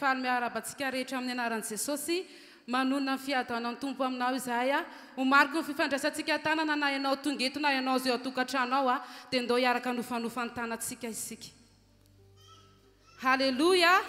faly miarahaba antsika rehetra amin'ny anaran'i Jesosy. Manonona ny fiadanan'ny Tompo aminao izahay. Ho mariky ny fifandraisantsika tanana na ianao tonga eto na ianao izay ao an-tokantrano ao dia ndao hiaraka hanofanofa ny tanantsika isika. Haleloia!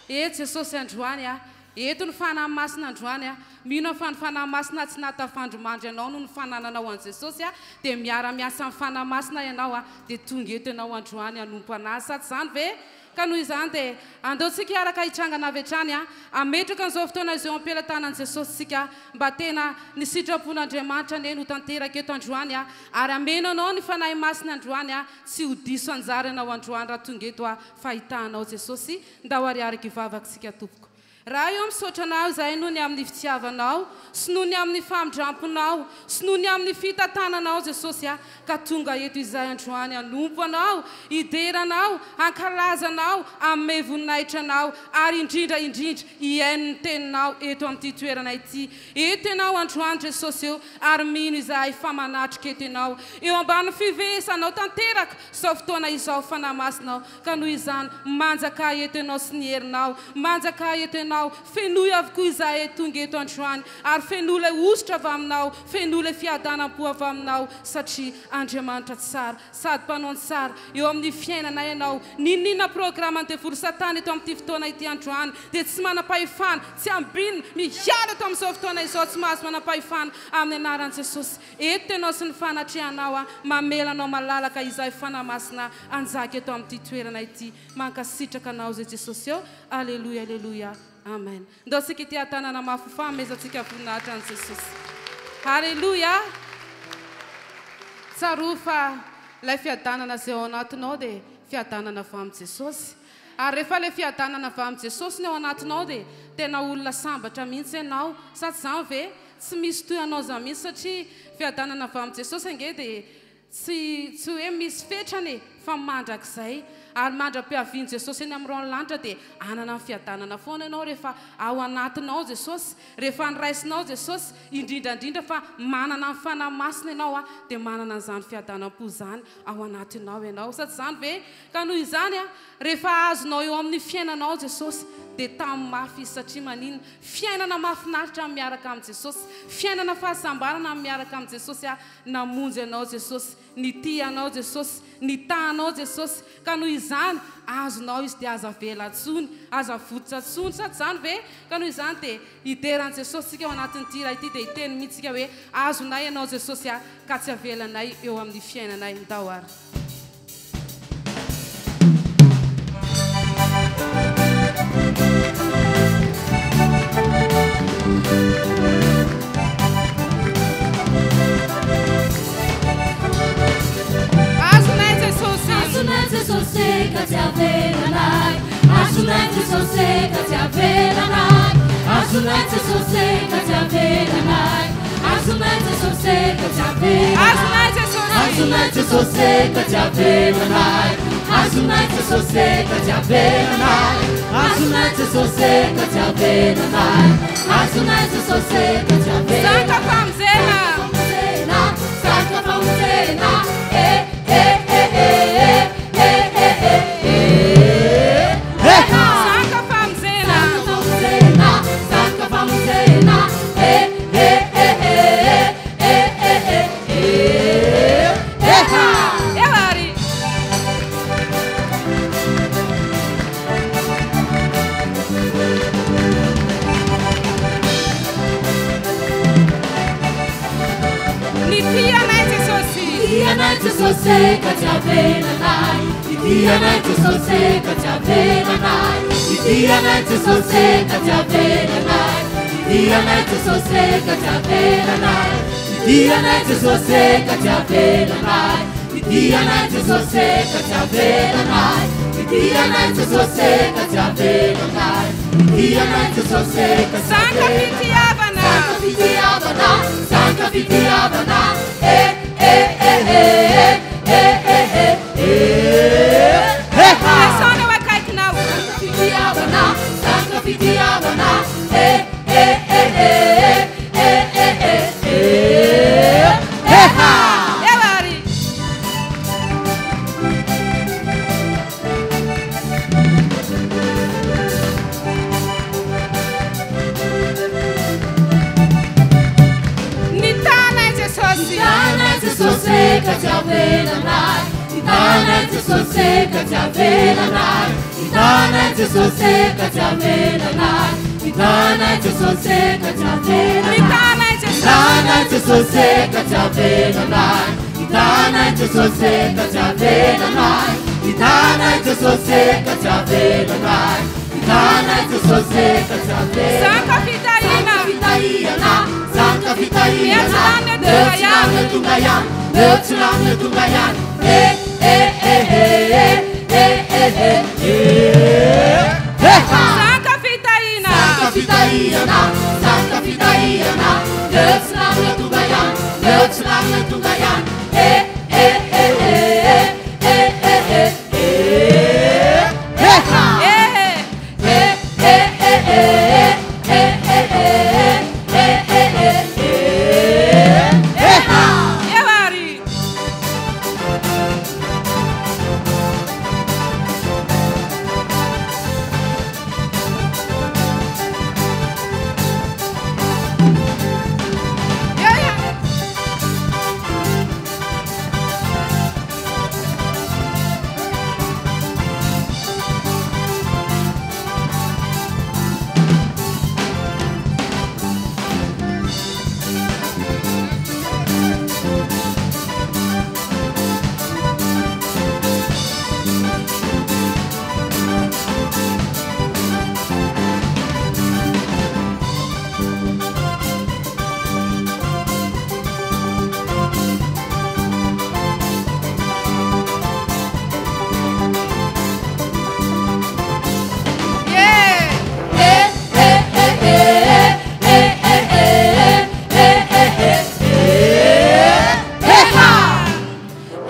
Eto Jesosy androany a! Eto ny Fanahy Masina androany a! Mino aho fa ny Fanahy Masina tsy nahatafandrimandry anao noho ny fanananao an'i Jesosy a! Dia miara-miasa amin'ny Fanahy Masina ianao a! Dia tonga eto ianao androany hanompo an'Azy, sa tsy izany ve? Ka noho izany dia andao tsika hiaraka hitrangana avy hatrany a! Hametraka an'izao fotoana izao am-pelatanan'i Jesosy tsika mba tena ny sitrapon'Andriamanitra anie no tanteraka eto androany a! Ary hameno anao ny Fanahy Masina androany a! Tsy ho diso anjara ianao androany raha tonga eto aho fa hitaha anao Jesosy, ndao ary araka hivavaka isika tompoko. Ray ô misaotra anao izahay noho ny amin'ny fitiavanao sy noho ny amin'ny famindramponao sy noho ny amin'ny fitantananao Jesosy a ka tonga eto izahay androany hanompo anao, hidera anao, hankalaza anao, hanome voninahitra anao ary indrindra indrindra hihaino ny teninao eto amin'ity toerana ity. Eto ianao androany Jesosy ô ary mino izahay fa manatrika eto ianao eo ambanin'ny fivehesanao tanteraka izao fotoana izao Fanahy Masina ô ka noho izany manjakà eto ianao sy ny herinao manjakà eto ianao fenoy avokoa izahay tonga eto androany ary fenoy ilay hosotra avy aminao fenoy ilay fiadanam-po avy aminao satria Andriamanitra tsara sady mpanao ny tsara eo amin'ny fiainanay ianao. N'inon'inona programan'ny devoly satana eto amin'ity fotoana ity androany dia tsy manam-pahefana, tsy ambinina, miala eto amin'izao fotoana izao tsy mahazo manam-pahefana amin'ny anaran'i Jesosy. Eto ianao sy ny fanatrehanao aho mamela anao malalaka izahay Fanahy Masina hanjaka eto amin'ity toerana ity. Mankasitraka anao izay Jesosy ô. Aleloia aleloia. Amen. Ndao tsika ity hatanana mafy ho fanomezantsika voninahitra an'i Jesosy. Haleloia! Tsarovy fa ilay fiadanana izay ao anatinao dia fiadanana avy amin'i Jesosy. Ary rehefa ilay fiadanana avy amin'i Jesosy ny ao anatinao dia tena olona sambatra mihitsy ianao. Sa tsy izany ve? Tsy misy toy anao izany mihitsy satria fiadanana avy amin'i Jesosy ange dia Tsy tsy hoe misy fetrany e, fa mandrakizay. Ary mandra-piavian'i Jesosy eny amin'ny rahon'ny lanitra dia hanana ny fiadanana foana ianao rehefa ao anatinao Jesosy, rehefa noraisinao Jesosy, indrindra indrindra fa manana ny Fanahy Masina ianao dia manana an'izany fiadanam-po izany ao anatinao ianao. Sa tsy izany ve? Ka noho izany, rehefa azonao eo amin'ny fiainanao Jesosy dia tamy mafy Izy satria maninona? Fiainana mahafinaritra ny miaraka amin'i Jesosy, fiainana fahasambarana ny miaraka amin'i Jesosy. Namonjy anao Jesosy, nitia anao Jesosy, nitaha anao Jesosy, ka noho izany azonao Izy dia aza avela tsony, aza votsa tsony, sa tsy izany ve? Ka noho izany dia hidera an'i Jesosy tsika ao anatin'ity hira ity dia hiteny mihitsy tsika hoe azonay ianao Jesosy a, ka tsy avelanay eo amin'ny fiainanay. Ndao ary. Azonay Jesosy. Azonay Jesosy ka tsy avelanay. Azonay Jesosy ka tsy avelanay. Azonay Jesosy ka tsy avelanay. Azonay Jesosy ka tsy avelanay. Azonay Jesosy. Azonay Jesosy ka tsy avelanay. Azonay Jesosy ka tsy avelanay. Azonay Jesosy ka tsy avelanay. Azonay Jesosy ka tsy avelanay. Zaka famonjena. Zaka famonjena. Eh eh eh eh eh eh eh eh. Zaka famonjena. Zaka famonjena. Zaka famonjena. Eh eh eh eh eh eh eh eh. Eo ary. Nitia anay Jesosy. Nitia anay Jesosy ka tsy avelanay. Nitia anay Jesosy ka tsy avelanay. Nitia anay Jesosy ka tsy avelanay. Nitia anay Jesosy ka tsy avelanay. Nitia anay Jesosy ka tsy avelanay. Nitia anay Jesosy ka tsy avelanay. Nitia anay Jesosy ka tsy avelanay. Nitia anay Jesosy ka tsy Zaka avelanay. fitiavana. Zaka fitiavana, zaka fitiavana. Eh eh eh eh eh eh eh eh. Resaona eo akaikinao. Zaka fitiavana, zaka fitiavana. Eh eh eh eh eh eh eh eh. Eo ary. tsy avelanay. Hitanay Jesosy ka tsy avelanay. Hitanay Jesosy ka tsy avelanay. Hitanay Jesosy ka tsy avelanay. Hitanay Jesosy. Hitanay Jesosy ka tsy avelanay. Hitanay Jesosy ka tsy avelanay. Hitanay Jesosy ka tsy avelanay. Hitanay Jesosy ka tsy avelanay. Zaka fitahiana. Fitahiana, zaka fitahiana. Eo tonga ihany, eo tsy lany tonga ihany. Eh eh eh eh eh eh eh eh. Eh ha. Zaka fitahiana. Zaka fitahiana, zaka fitahiana. Eo tsy lany tonga ihany, eo tsy lany tonga ihany. Eh eh eh eh eh eh eh eh. Eh ha. Eh Eh eh eh eh eh eh eh eh eh eh eh. Eh ha. Eo ary. Eo ihany. Yeah. Eh eh eh eh eh eh eh eh eh eh eh. Eh ha.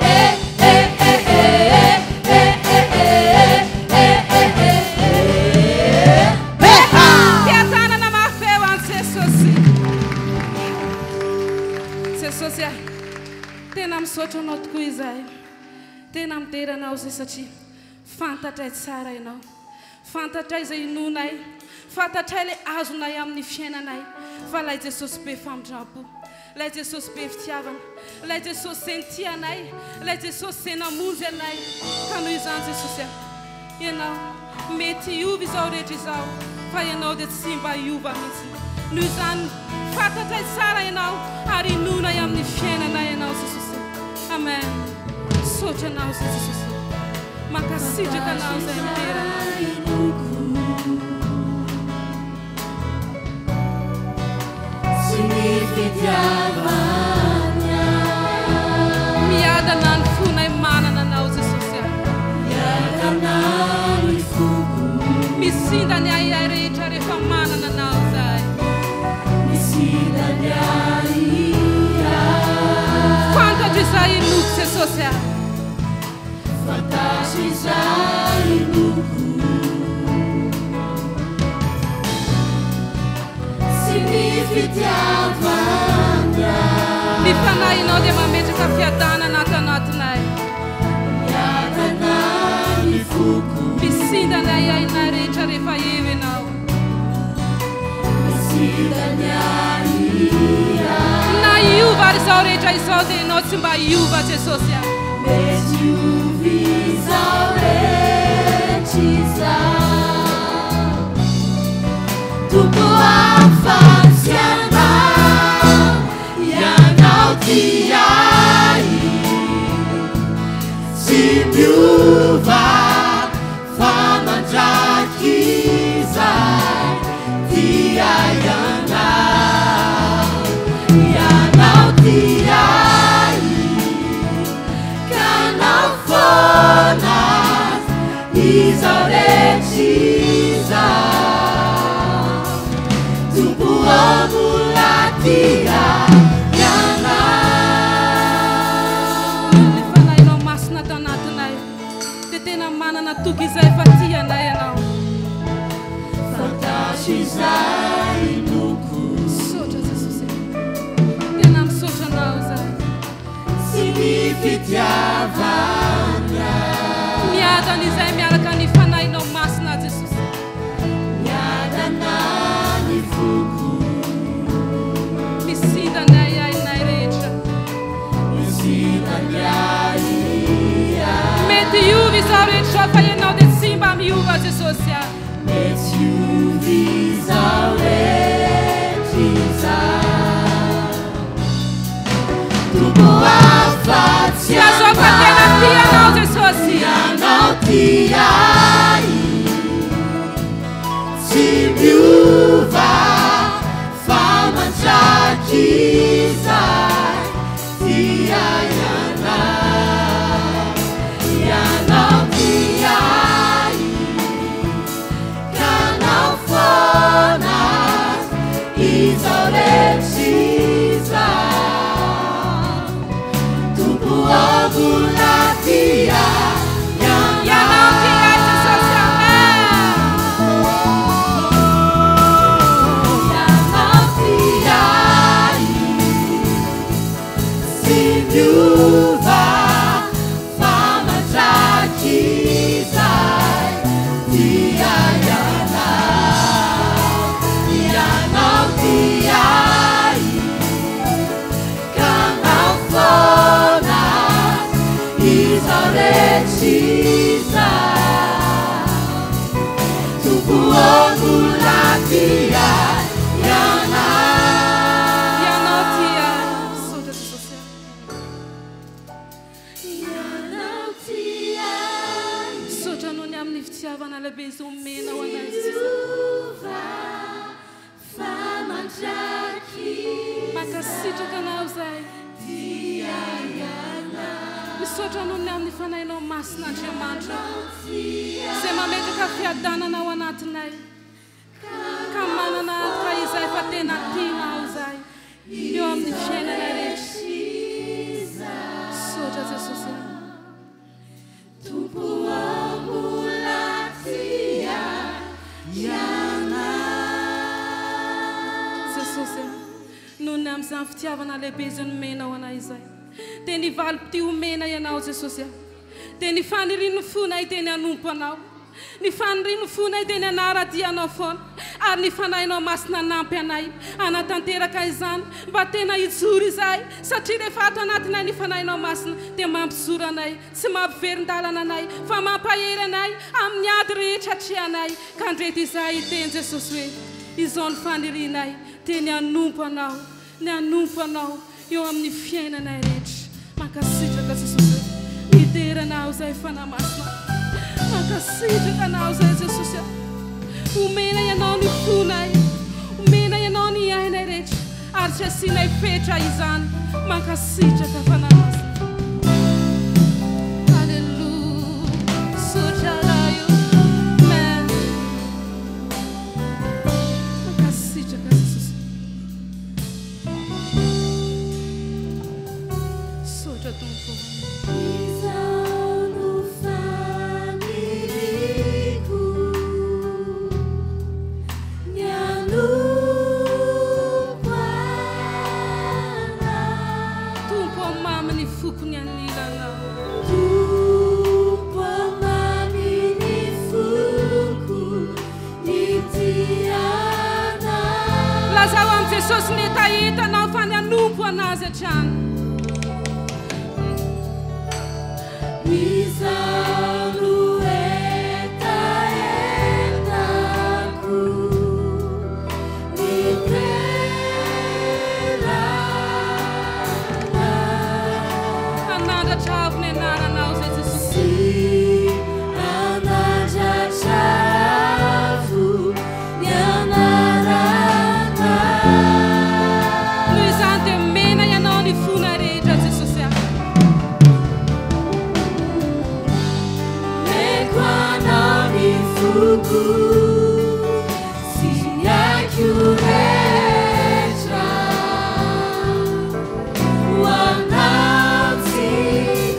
Eh eh eh eh eh eh eh eh eh eh eh. Eh ha. Fiadanana mafy eo an'i Jesosy. Jesosy a, tena misaotra anao tokoa izahay. Tena midera anao izay satria fantatray tsara ianao. Fantatray izay inoanay. Fantatray ilay azonay amin'ny fiainanay. Fa ilay Jesosy be famindram-po. Ilay Jesosy be fitiavana. Ilay Jesosy izay nitia anay. Ilay Jesosy izay namonjy anay. Ka noho izany Jesosy a, ianao mety hiova izao rehetra izao, fa ianao dia tsy mba hiova mihitsy. Noho izany fantatray tsara ianao ary inoanay amin'ny fiainanay ianao Jesosy. Amen. Misaotra anao izay Jesosy. Mankasitraka anao izay midera anao. Sy ny fitiavana. Miadana ny fonay manana anao Jesosy. Miadana ny foko. Misinda ny ahiahy rehetra rehefa manana anao izahay. Misinda ny ahiahy. Fantatro izay inoako Jesosy a. Fantatro izay inoako. Sy ny fitiavana. Ny fanahinao dia mametraka fiadanana ato anatinay. Miadana ny foko. Misinda ny ahiahinay rehetra rehefa eo ianao. Misinda ny ahiahy. Na hiova ary izao rehetra izao dia ianao tsy mba hiova Jesosy a. Mety hiova izao rehetra izao. Tompo ahafaty anao, ianao tia ahy. Tsy miova fa mandrakizay tia ianao. Ianao tia ahy. Ka nafoana izao rehetra izao. Tompo mbola tia ianao. Ny fanahinao masina ato anatinay dia tena manana toky izay fa tia anay ianao. Fantatro izay inoako. Misaotra Jesosy. Tena misaotra anao izahay. Sy ny fitiavana. Miadana izay miaraka ny fanahinao masina Jesosy. Miadana ny foko. Misinda ny ahiahinay rehetra. Misinda ny rehetra izao fa Ianao dia tsy mba miova Jesosy a. Mety hiova izao rehetra izao. Tompo afa-tsy Lazao fa tena tia Anao Jesosy. Ianao tia ahy. Tsy miova fa mandrakizay. Tia Ianao. Ianao tia ahy. Ka hanao foana izao rehetra izao. Tompo ô mbola tia Ianao Ianao. tia ahy Jesosy. Amen. Ianao tia ahy. Tsy miova fa mandrakizay. Tia Ianao. Ianao tia ahy. Ka hanao foana izao rehetra izao. Tompo ô mbola tia Ianao. Ianao tia ahy. Misaotra Jesosy. Ianao tia ahy. Misaotra noho ny amin'ny fitiavana lehibe izay omenao anay Jesosy. Miova fa mandrakizay. Mankasitraka anao izahay. Tia Ianao. Misaotra noho ny amin'ny Fanahinao Masina Andriamanitra izay mametraka fiadanana ao anatinay. Ka manana antoka izahay fa tena tianao izahay eo amin'ny fiainanay rehetra. Misaotra Jesosy. Tompo ô mbola tia Ianao. Jesosy, noho ny amin'izany fitiavana lehibe izay nomenao anay izay, dia ny valim-pitia omena Ianao Jesosy, dia ny fanirian'ny fonay dia ny hanompo Anao, ny fanirian'ny fonay dia ny hanara-dia Anao foana, ary ny Fanahinao Masina hanampy anay hanatanteraka izany mba tena hijoro izahay, satria rehefa ato anatinay ny Fanahinao Masina dia mampijoro anay, tsy mampiverin-dalana anay, fa mampahery anay amin'ny ady rehetra atrehanay. Ka andreto izahay hiteny Jesosy hoe, izao ny fanirianay dia ny hanompo Anao, ny hanompo Anao eo amin'ny fiainanay rehetra. Mankasitraka Jesosy, midera Anao izahay Fanahy Masina. Mankasitraka Anao izahay Jesosy. Omena Ianao ny fonay, omena Ianao ny ainay rehetra, ary tsy asianay fetra izany. Mankasitraka Fanahy Masina. Alléluia. Misaotra Ray o. Amen. Mankasitraka Jesosy. Misaotra Tompo. Izao no faniriako, ny hanompo Anao. Tompo ô, mamy ny foko ny anilanao. Tompo ô, mamy ny foko ny tianao. Lazao amin'i Jesosy ny hetahetanao fa ny hanompo Anazy hatrany. Izao no hetahetako, ny teranao. Hanandratra avo ny anaranao izay Jesosy. Sy hanandratra avo ny anaranao. Noho izany dia omena Ianao ny fona rehetra Jesosy. Omeko Anao ny foko sy ny aiko rehetra. Ho Anao tsy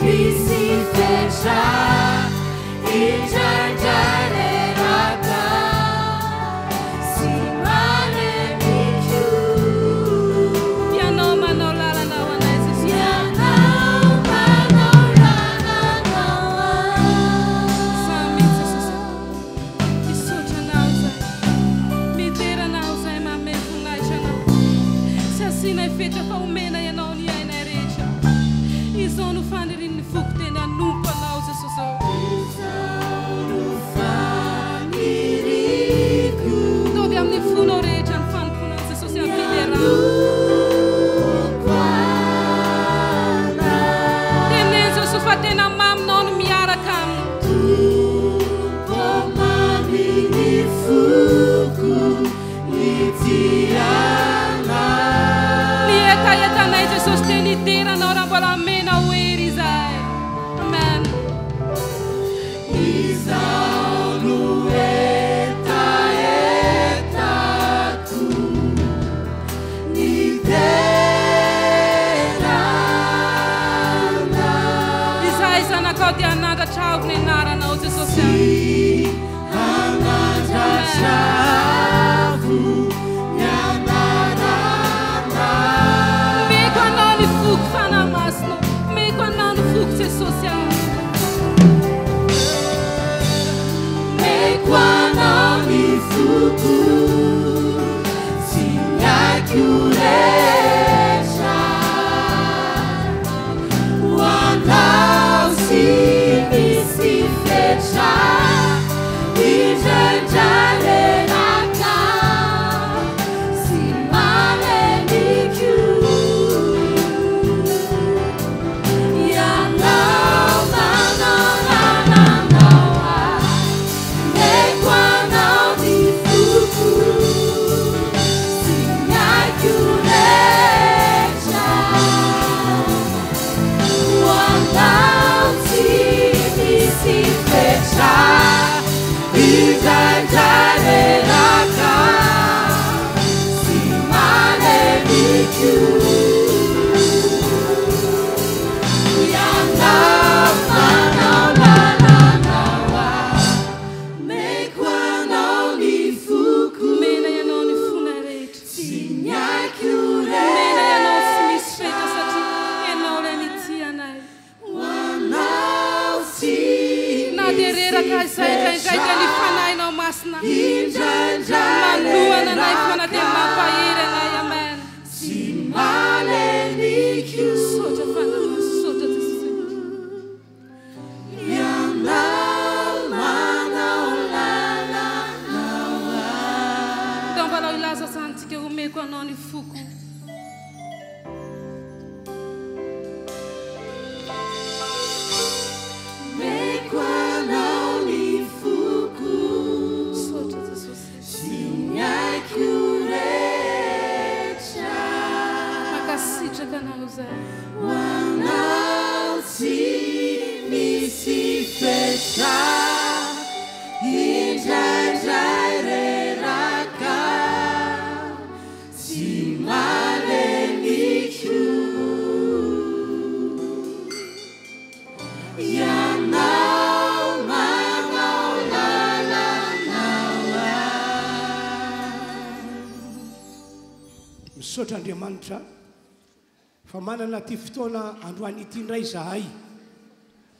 misy fetra, indraindray reraka sy malemiko. Ianao manao lalana ho anay Jesosy. Ianao manao lalana ho anay. Samy Jesosy. Misaotra Anao izahay. Midera Anao izahay, manome voninahitra Anao. Tsy asianay fetra fa omena Ianao ny ainay rehetra. Izao no fanirian'ny foko dia ny hanompo Anao Jesosy ô. Izao no faniriako. Ataovy amin'ny fonao rehetra ny fanompoana an'i Jesosy amin'ny fiderana. Hanompo Anao. Teneno Jesosy fa tena maminao ny miaraka aminy. Tompo mamy ny foko hitia Anao. Ny hetahetanay Jesosy dia ny hidera Anao raha mbola omenao hery izahay. Amen. Izao no hetahetako, ny hidera Anao. Izahay zanakao dia hanandratra avo ny anaranao Jesosy. Sy hanandratra avo ny anaranao. Omeko anao ny foko Fanahy Masina. Omeko anao ny foko Jesosy ah. Omeko anao ny foko, tsy miaiky ho rehetra. Ho anao tsy misy fetra, indraindray reraka sy malemiko. Ianao manao lalana ahy, omeko anao ny foko, tsy miaiky ho rehetra. Ho anao tsy misy fetra, indraindray reraka sy malemiko. Ianao manao lalana ahy, omeko anao ny foko, Omena ianao ny fonay rehetra. tsy miaiky ho Omena ianao tsy misy rehetra. fetra satria ianao ilay nitia anay. Ho anao tsy Na dia misy reraka izay indraindray dia ny fetra, fanahinao masina indraindray manohana anay foana dia reraka mampahery anay. Amen. sy malemiko. Misaotra Fanahy Masina, misaotra Jesosy. Ianao manao lalana ahy. Ndao mba hilaza izany tsika, omeko anao ny foko. Omeko anao ny foko, Misaotra Jesosy. tsy miaiky ho rehetra. Mankasitraka anao izahay. Ho anao tsy misy fetra, indraindray reraka sy malemiko. Ianao manao lalana ahy. Misaotra Andriamanitra fa manana ity fotoana androany ity indray izahay.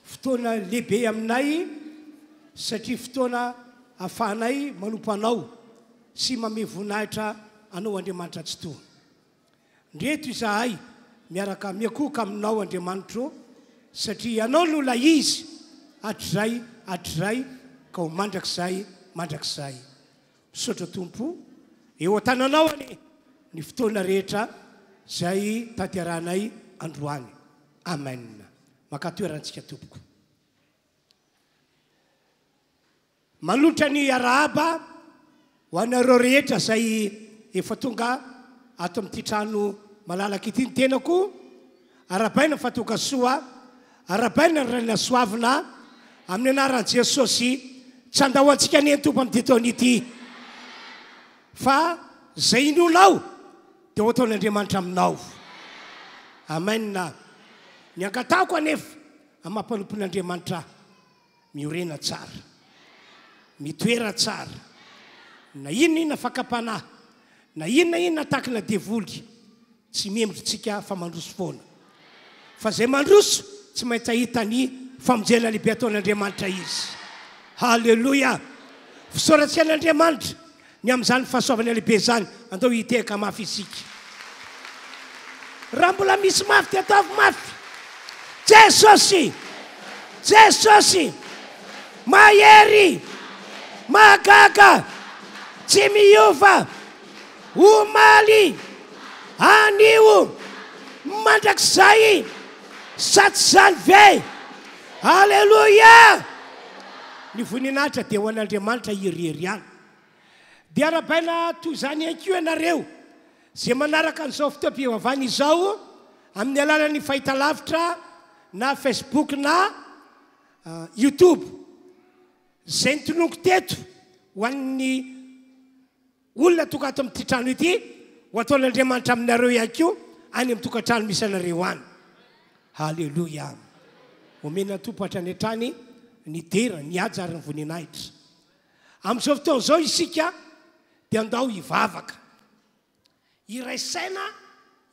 Fotoana lehibe aminay satria fotoana ahafahanay manompo Anao sy mamehy voninahitra Anao Andriamanitra Tsitoha. Ndreto izahay miaraka miakohoka Aminao Andriamanitro satria Ianao no ilay Izy hatrizay hatrizay ka ho mandrakizay mandrakizay. Misaotra Tompo, eo an-tananao anie ny fotoana rehetra izay tanterahanay androany. Amen. Maka toerantsika tompoko. Manolotra ny arahaba ho anareo rehetra izay efa tonga ato amin'ity trano malalaka ity ny tenako. Arahabaina fa tonga soa, arahabaina ny Rainay soavina amin'ny anaran'i Jesosy. Tsy handao antsika anie ny Tompo amin'ity taona ity. Fa izay inoanao dia ho ataon'Andriamanitra aminao. Amen. Ny angatahako anefa amin'ny maha mpanompon'Andriamanitra ahy, miorena tsara, mitoera tsara, na inona inona fakam-panahy, na inona inona takina devoly, tsy mihemotra tsika fa mandroso foana. Fa izay mandroso tsy maintsy hahita ny famonjena lehibe ataon'Andriamanitra izy. Haleloia! Fisaorantsika an'Andriamanitra ny amin'izany fahasoavana lehibe izany. Andao hitehaka mafy isika. Raha mbola misy mafy dia ataovy mafy. Jesosy! Jesosy! Mahery! Mahagaga! Tsy miova! Omaly! Anio! Mandrakizay! Sa tsy izany ve? Aleloia! Ny voninahitra dia ho an'Andriamanitra irery ihany. Dia arahabaina toy izany ihany koa ianareo izay manaraka an'izao fotoam-pivavahana izao amin'ny alalan'ny fahitalavitra na Facebook na YouTube. Izay notononiko teto ho an'ny olona tonga ato amin'ity trano ity, ho ataon'Andriamanitra aminareo ihany koa any amin'ny tokantrano misy anareo any. Haleloia! Omena ny Tompo hatrany hatrany ny dera, ny haja ary ny voninahitra. Amin'izao fotoana izao isika dia andao hivavaka. Hiray saina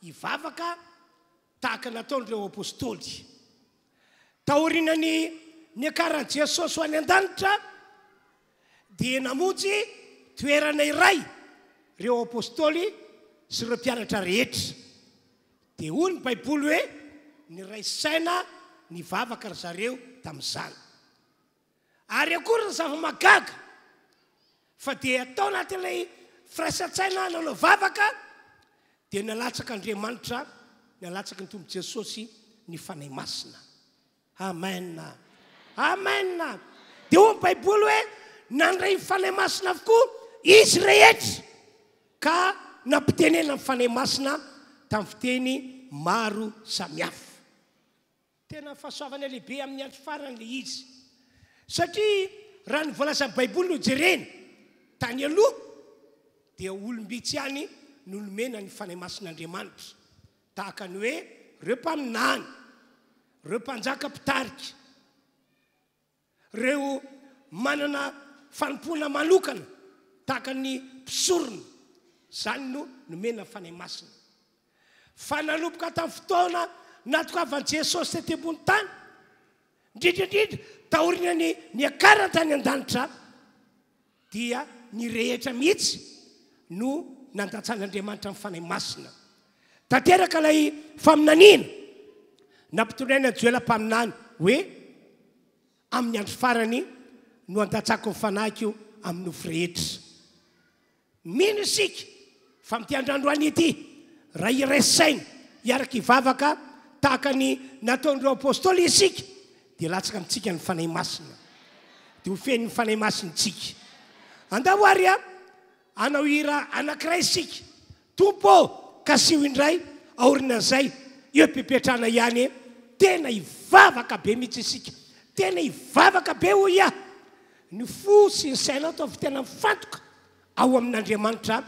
hivavaka tahaka nataon'ireo apostoly. Taorian'ny niakaran'i Jesosy ho any an-danitra dia namonjy toerana iray ireo apostoly sy ireo mpianatra rehetra. Dia hoy ny Baiboly hoe niray saina nivavaka ry zareo tamin'izany. Ary akory ny zava-mahagaga fa dia tao anatin'ilay firaisan-tsaina nanao vavaka dia nalatsaka Andriamanitra, nalatsaky ny Tompo Jesosy ny Fanahy Masina. Amen. Amen. Dia hoy ny Baiboly hoe nandray ny Fanahy Masina avokoa izy rehetra ka nampitenena ny Fanahy Masina tamin'ny fiteny maro samihafa. Tena fahasoavana lehibe amin'ny andro farany ilay izy. Satria raha ny voalazan'ny Baiboly no jerena, tany aloha dia olom-bitsy ihany no nomena ny Fanahy Masin'Andriamanitra. Tahaka ny hoe ireo mpaminany, ireo mpanjaka mpitarika. Ireo manana fanompoana manokana tahaka ny mpisorona, izany no nomena Fanahy Masina. Fa nanomboka tamin'ny fotoana natokavan'i Jesosy tety ambony tany, indrindra indrindra taorian'ny niakarany tany an-danitra, dia ny rehetra mihitsy no nandatsan'Andriamanitra ny Fanahy Masina. Tanteraka ilay faminaniana nampitondraina an'i Joela mpaminany hoe, Amin'ny andro farany no handatsako ny Fanahiko amin'ny nofo rehetra. Mino isika fa amin'ity andro androany ity, raha hiray saina hiaraka hivavaka tahaka ny nataon'ireo Apostoly isika, dia latsaka amintsika ny Fanahy Masina. Dia ho feno ny Fanahy Masina isika. Andao ary hanao hira anankiray isika. Tompo ô, kasiho indray aorinan'izay eo am-pipetrahana ihany e. Tena hivavaka be mihitsy isika. Tena hivavaka be hoy aho. Ny fo sy ny sainao ataovy tena mifantoka ao amin'Andriamanitra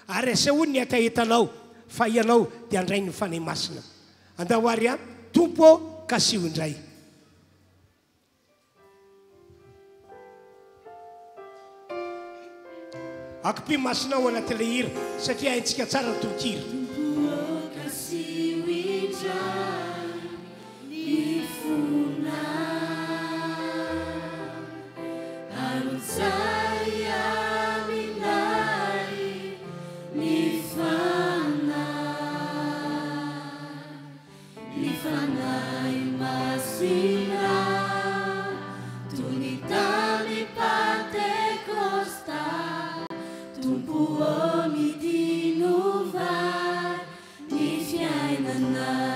ary asehoy ny hetahetanao fa ianao dia handray ny Fanahy Masina. Andao ary a, Tompo ô, kasiho indray. Akipio masina ao anatin'ilay hira satria haintsika tsara ny tononkira. Tompo ô, kasiho indray ny fonay, arotsay aminay ny fanahy. Ny Fanahy Masina toy ny tany Pantekosta, Tompo ô midinova ny fiainanay.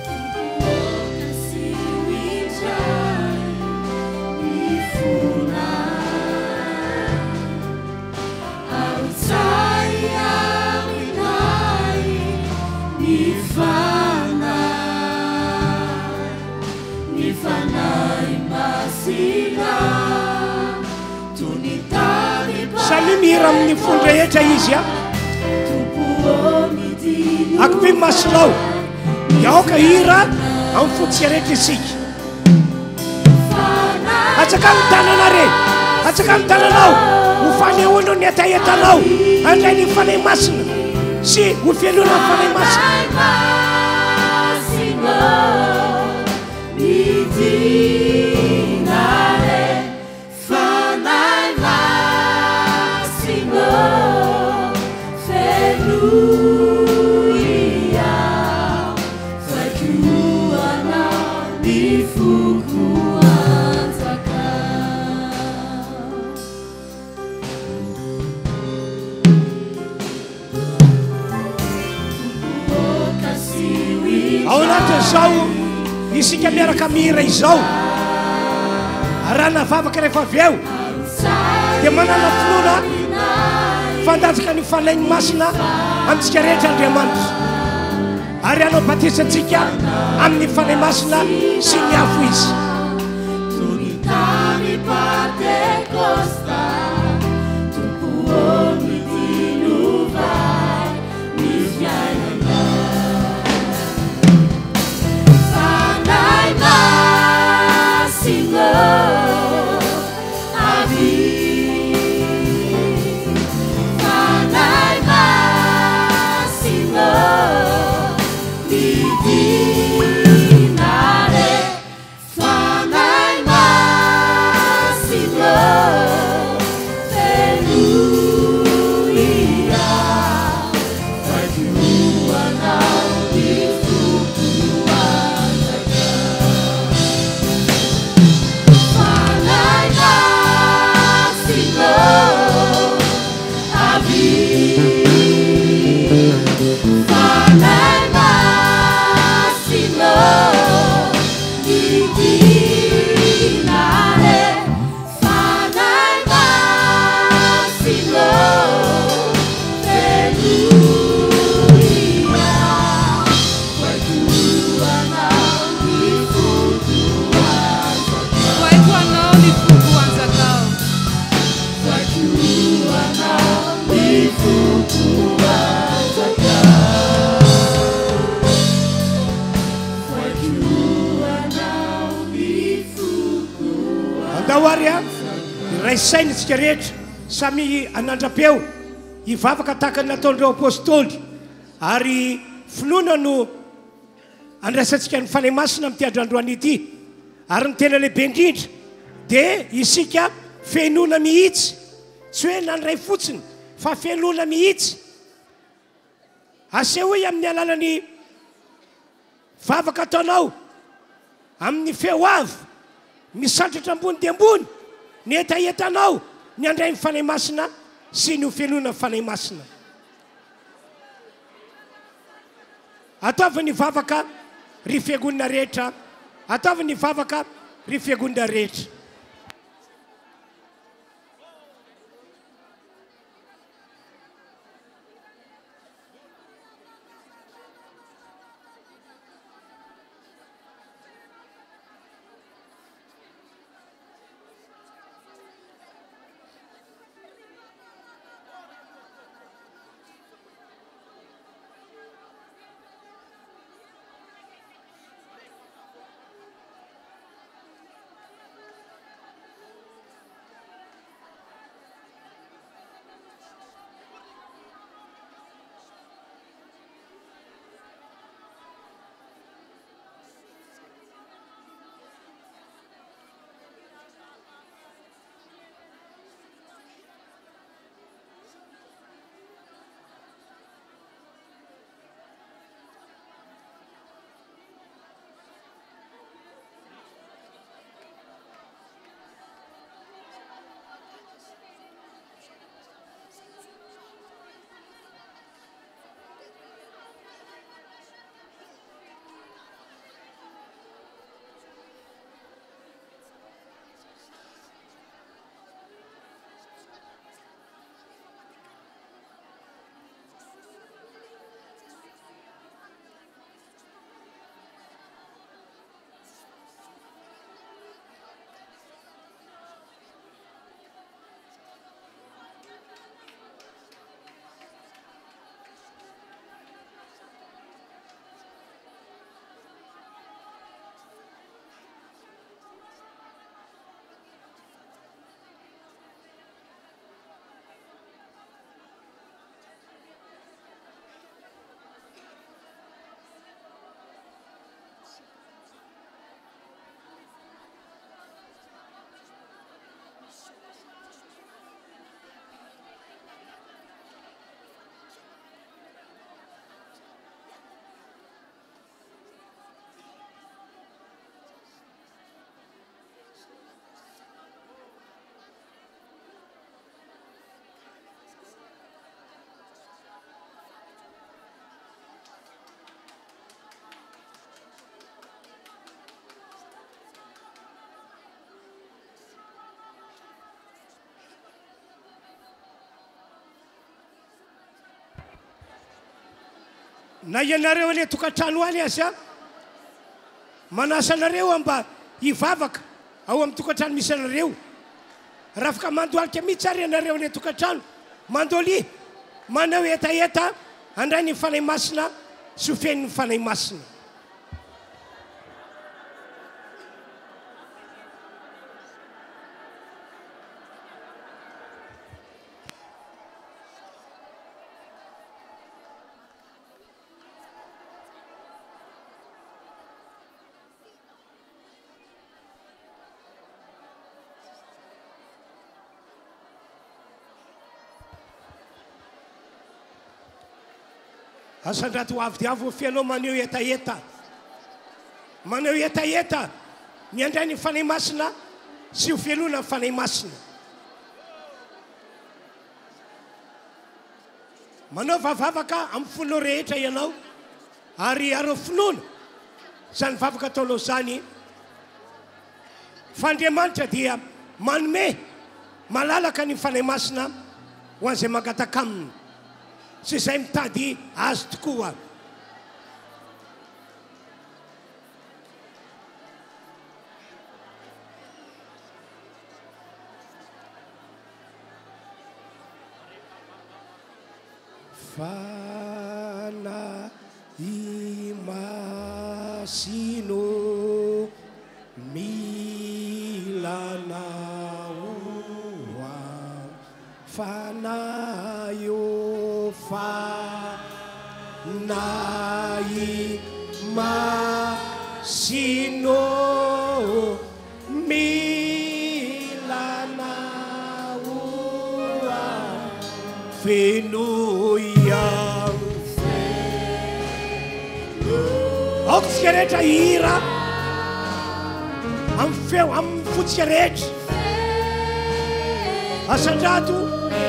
Tompo ô kasiho indray ny fonay. Arotsay aminay ny Fanahy, ny Fanahy Masina, toy ny tany Samia mihira amin'ny fony rehetra izy a. Tompo ô midino Akipio ny masonao dia aoka hihira amin'ny fontsika rehetra isika. Atsakao ny tanana re. Atsakao ny tananao ho fanehoana ny hetahetanao handray ny Fanahy Masina sy ho fenoina ny Fanahy Masina. ny foko hanjaka. Ao anatin'izao isika miaraka mihira izao, raha navavaka rehefa avy eo dia manana finoana fandatsaka ny Fanahy Masina amintsika rehetra Andriamanitra ary hanao batisa antsika amin'ny Fanahy Masina sy ny afo Izy. Voaiko anao ny foko hanjakao. Andao ary a, hiray saina isika rehetra, samy hanandra-peo, hivavaka tahaka ny nataon'ireo apostoly, ary finoana no andraisantsika ny Fanahy Masina amin'ity andro androany ity. Ary ny tena lehibe indrindra dia isika fenoina mihitsy, tsy hoe nandray fotsiny fa fenoina mihitsy. Asehoy amin'ny alalan'ny vavaka ataonao amin'ny feo avo, misandratra ambony dia ambony ny hetahetanao ny handray ny Fanahy Masina sy ny ho fenoina ny Fanahy Masina. Ataovy ny vavaka ry fiangonana rehetra, ataovy ny vavaka ry fiangonana rehetra. Na ianareo any an-tokantrano any aza, manasa anareo aho mba hivavaka ao amin'ny tokantrano misy anareo. Raha afaka mandohalika mihitsy ary ianareo any an-tokantrano, mandolia, maneho hetaheta handray ny Fanahy Masina sy ho feno ny Fanahy Masina. Asandrato ho avy dia avy ho fianao maneho hetaheta. Maneho hetaheta ny handray ny Fanahy Masina sy ho fenoina ny Fanahy Masina. Manaova vavaka amin'ny fonao rehetra ianao ary arao finoana izany vavaka ataonao izany fa Andriamanitra dia manome malalaka ny Fanahy Masina ho an'izay mangataka Aminy sy izay mitady Azy tokoa. Fanahy Masina ô, mila Anao aho. Fanahy ô, Fanahy Masina ô, Mila anao aho, fenoy aho. Aoka isika rehetra hihira amin'ny feo, amin'ny fontsika rehetra. Asandrato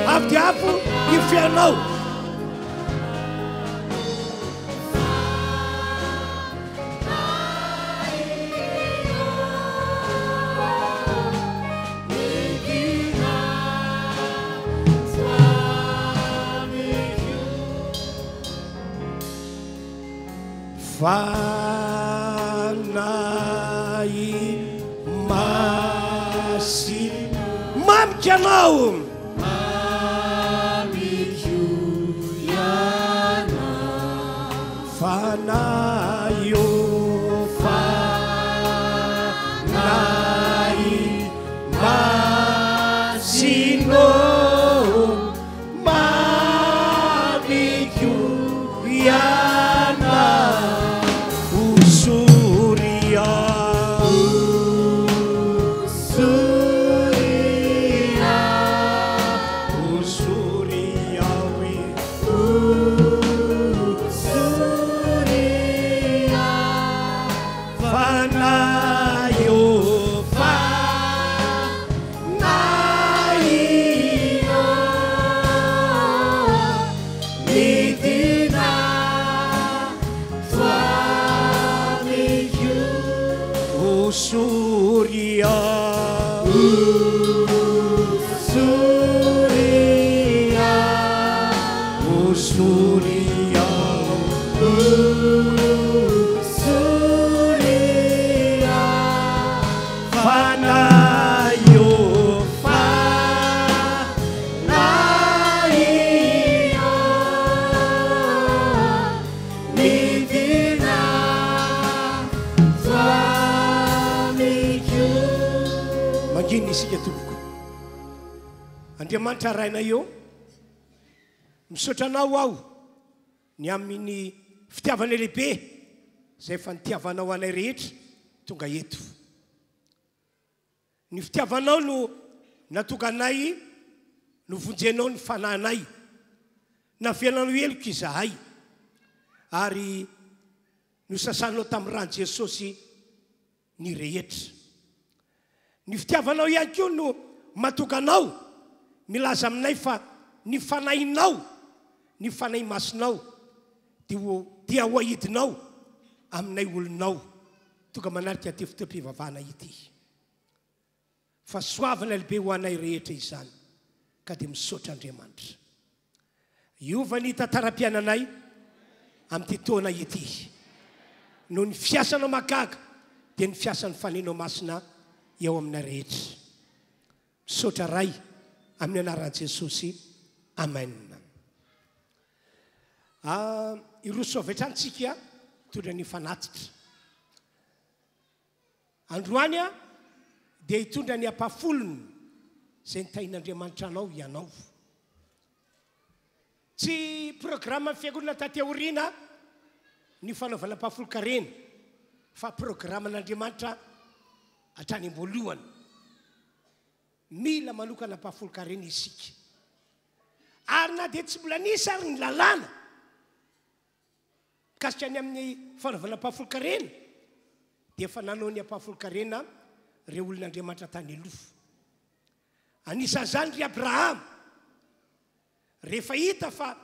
avo dia avo ny feonao. Fanahy Masina mamiko ianao. Mamiko ianao. Fanahy ô Fanahy Masina ô Mamiko Ianao Hosory aho Hosory aho Hosory aho e. Fanahy ô Fanahy ô Midina Hosory aho Hosory aho Fanahy ô Fanahy ô Midina Mangina isika tompoko. Andriamanitra Rainay ô, misaotra Anao aho ny amin'ny fitiavana lehibe izay efa nitiavanao anay rehetra tonga eto. Ny fitiavanao no nahatonga anay novonjenao ny fanahinay. Navelanao heloka izahay ary nosasanao tamin'ny ran'i Jesosy ny rehetra. Ny fitiavanao ihany koa no mahatonga anao milaza aminay fa ny Fanahinao, ny Fanahy Masinao dia ho dia ho aidinao aminay olonao tonga manatrika ity fotoam-pivavahana ity. Fahasoavana lehibe ho anay rehetra izany ka dia misaotra Andriamanitra. Hiova ny tantaram-piainanay. amin'ity taona ity. Noho ny fiasanao mahagaga dia ny fiasan'ny Fanahinao Masina eo aminay rehetra. Misaotra Ray amin'ny anaran'i Jesosy. Amen. Ah, hiroso avy hatrany tsika hitondra ny fanatitra. Androany aho dia hitondra ny ampahafolony izay nitahian'Andriamanitra anao ianao. Tsy programan'ny fiangonana taty aoriana ny fanaovana ampahafolon-karena fa programan'Andriamanitra hatrany am-boalohany. Mila manokana ampahafolon-karena isika. Ary na dia tsy mbola nisy ary ny lalàna mikasika ny amin'ny fanaovana ampahafolon-karena dia efa nanao ny ampahafolon-karena ireo olon'Andriamanitra tany aloha. Anisan'izany ry Abrahama. Rehefa hita fa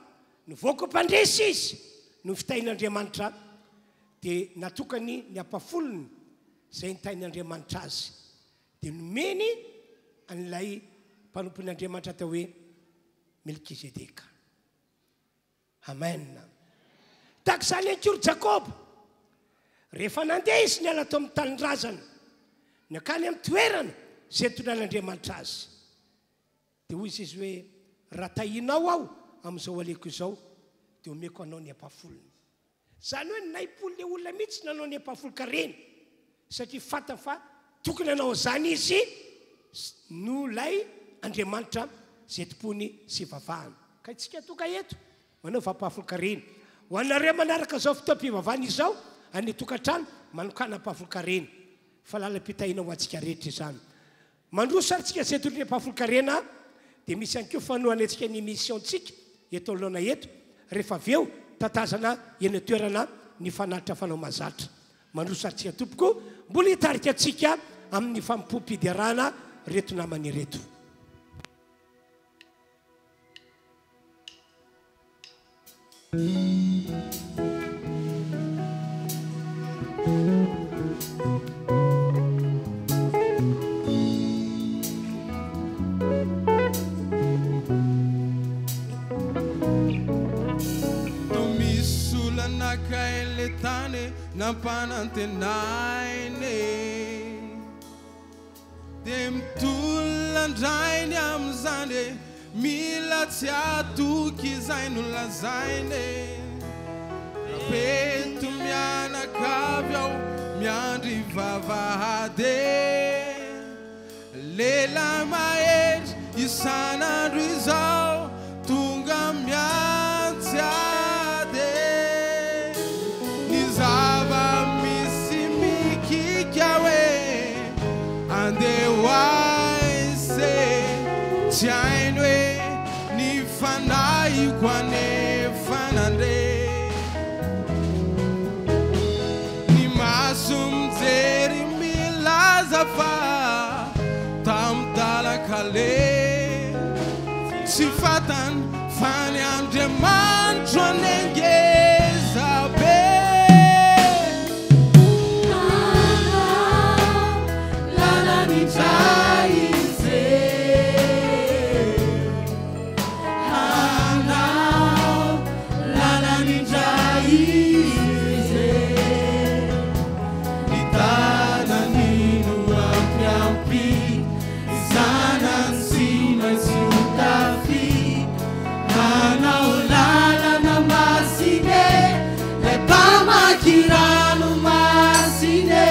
nivoaka ho mpandresy izy noho ny fitahian'Andriamanitra, dia natokany ny ampahafolony izay nitahian'Andriamanitra azy, dia nomeny an'ilay mpanompon'Andriamanitra atao hoe Melkizedeka. Amen. Tahaka izany ihany koa ry Jakoba. Rehefa nandeha izy niala tao amin'ny tanindrazany, nankany amin'ny toerana izay nitondran'Andriamanitra azy, Dia hoy izy hoe, Raha tahinao aho amin'izao alehako izao, dia omeko anao ny ampahafolony. Izany hoe naimpolo ilay olona mihitsy nanao ny ampahafolon-karena, satria fantany fa tokony hanao an'izany izy noho ilay Andriamanitra izay tompoiny sy ivavahany. Ka isika tonga eto, manaova ampahafolon-karena. Ho anareo manaraka izao fotoam-pivavahana izao, any an-tokantrano, manokàna ampahafolon-karena. Fa lalam-pitahiana ho antsika rehetra izany. Mandroso ary tsika izay tokony ampahafolon-karena dia misy ihany koa fanohanantsika ny mission-tsika eto anoloana eto rehefa avy eo tatazana eny an-toerana ny fanatitra fanao mahazatra. Mandroso ary tsika tompoko mbola hitarika antsika amin'ny fanompoam-piderana ireto namana ireto. Toa misy olana kay le tany nampanantenaina e. Dia mitolona indray ny amin'izany e, mila tsy hatoky izay nolazainy e. Rabeto mianakavy ao miandry vavahady e. Lehilahy mahery isan'andro izao tonga miantsy ady e. Ny zava-misy mikika hoe andeha ho aiza e. Tsy hainy hoe ny fanahiko anefa nandre. Ny maso mijery milaza fa tamin-dalan-kaleha. Tsy fantany fa ny Andriamanitro anie ngeza be. Ny tanany no ampiampy, ny zanany tsy maintsy ho tafita. Hanao lalana masina e, lay mpamaky ranomasina e.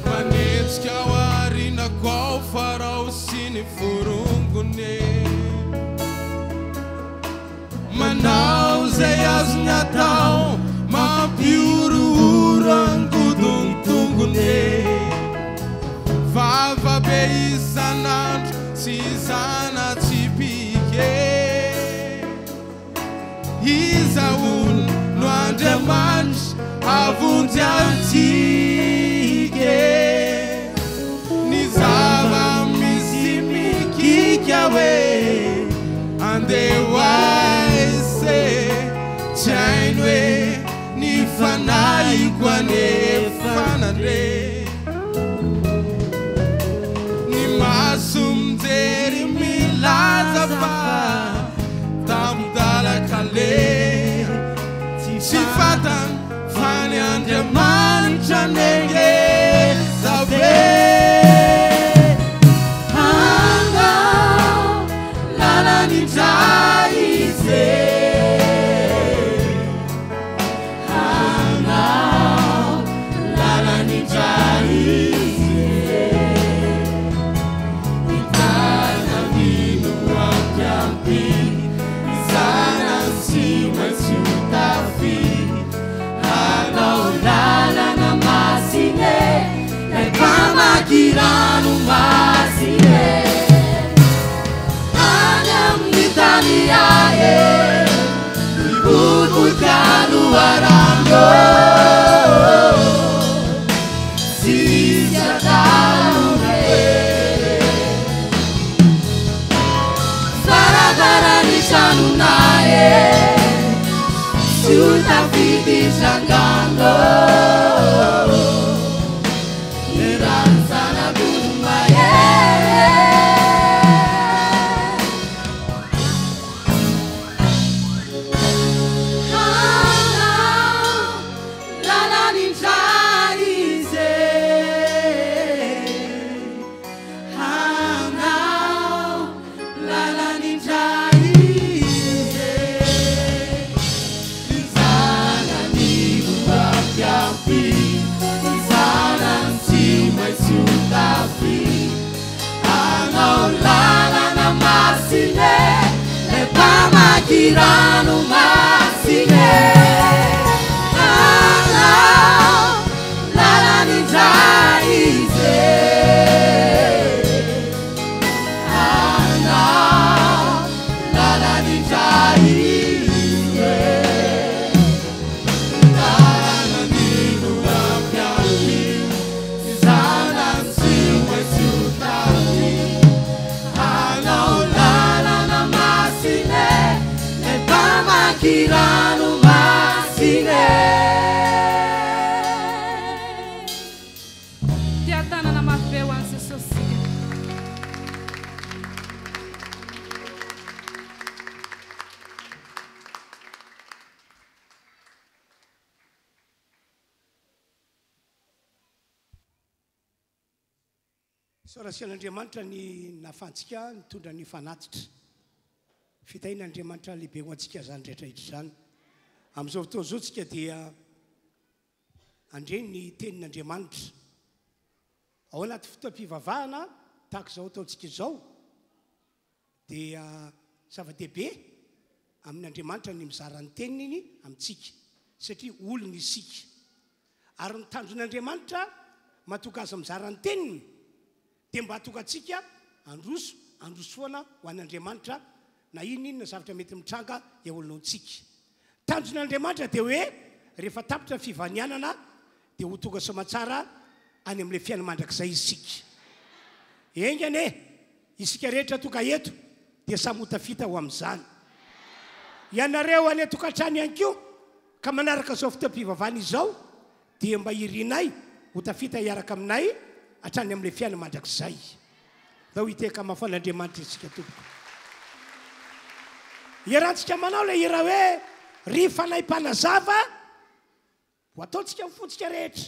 Manenjika ao aorianako ao Farao sy ny forongony e. Manao izay azony atao mampihorohoro angodon-tongony e. Vava be isan'andro tsy zana-tsipìka e. Iza hono no Andriamanitra hahavonjy antsika e? Ny zava-misy mikika hoe andeha ho aiza e? mpamaky rano masina Anao lalana indray izy Anao lalana indray izy Lalana no ampiampio Zanany tsy maintsy ho tafio Anao lalana masina Ilay mpamaky rano masina Tia tanana mafy be ho an'i Jesosy isika. Isaorasian'Andriamanitra ny nahafahantsika nitondra ny fanatitra. Fitahian'Andriamanitra lehibe ho antsika izany rehetra rehetra izany. Amin'izao fotoana izao tsika dia handre ny tenin'Andriamanitra. Ao anaty fotoam-pivavahana tahaka izao ataontsika izao dia zava-dehibe amin'Andriamanitra ny mizara ny teniny amintsika satria olony isika. Ary ny tanjon'Andriamanitra mahatonga azy mizara ny teniny dia mba hahatonga antsika handroso, handroso foana ho an'Andriamanitra na inona inona zavatra mety mitranga eo anoloantsika. Tanjon'Andriamanitra dia hoe rehefa tapitra ny fivanianana dia ho tonga soamantsara any amin'ilay fiainana mandrakizay isika. Enga anie isika rehetra tonga eto dia samy ho tafita ho amin'izany. Ianareo any an-tokantrano ihany koa ka manaraka izao fotoam-pivavahana izao dia mba irinay ho tafita hiaraka aminay hatrany amin'ilay fiainana mandrakizay. Ndao hitehaka mafy an'Andriamanitra isika tompoko. Iarahantsika manao ilay hira hoe Ry Fanahy Mpanazava, ho ataontsika amin'ny fontsika rehetra,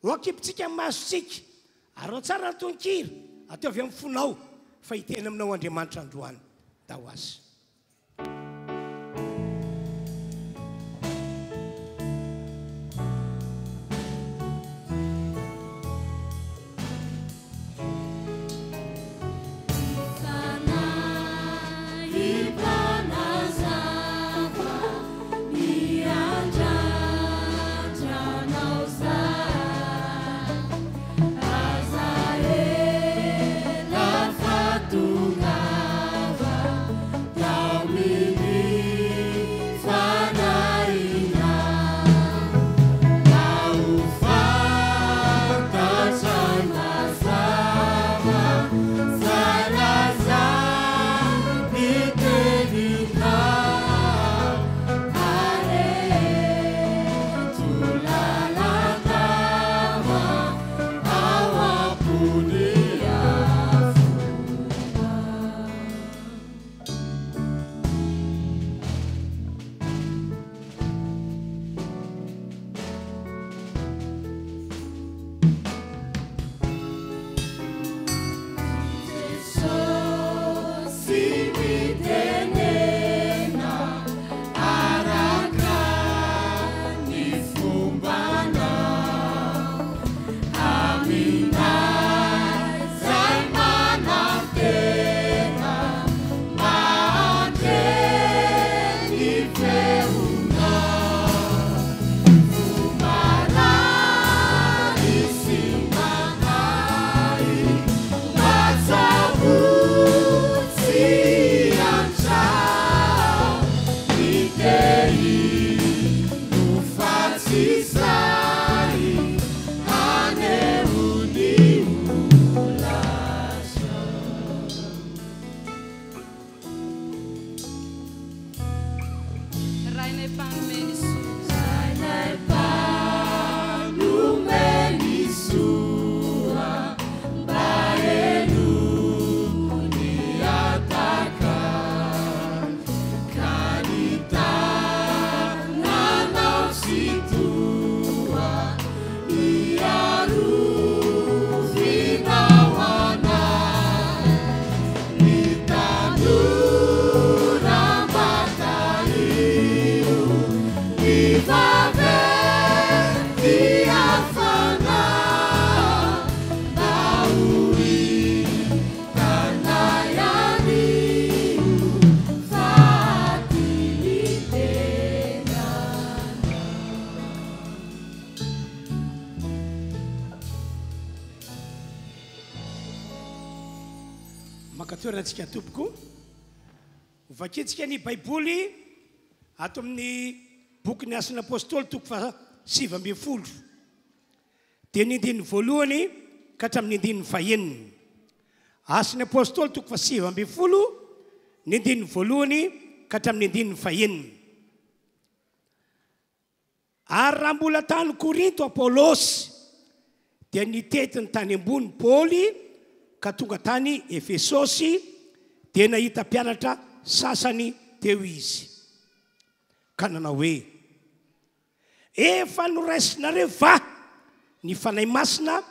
ho akipintsika amin'ny masontsika, ary ao tsara ny tononkira, ataovy amin'ny fonao fa hiteny aminao Andriamanitra androany. Ndao azy. Fanahy mpanazava miandrandra anao izahay. Aza ela fa tongava. Maka toerana antsika tompoko. Hovakintsika ny Baiboly ato amin'ny bokin'ny Asan'ny Apostoly toko faha 19. Dia ny andininy voalohany ka hatramin'ny andininy fahenina. Asan'ny Apostoly toko faha 19, ny andininy voalohany ka hatramin'ny andininy fahenina. Ary raha mbola tany Korinto Apolosy, dia nitety ny tany ambony Paoly ka tonga tany Efesosy, dia nahita mpianatra sasany teo izy, ka nanao hoe, Efa noraisinareo va ny Fanahy Masina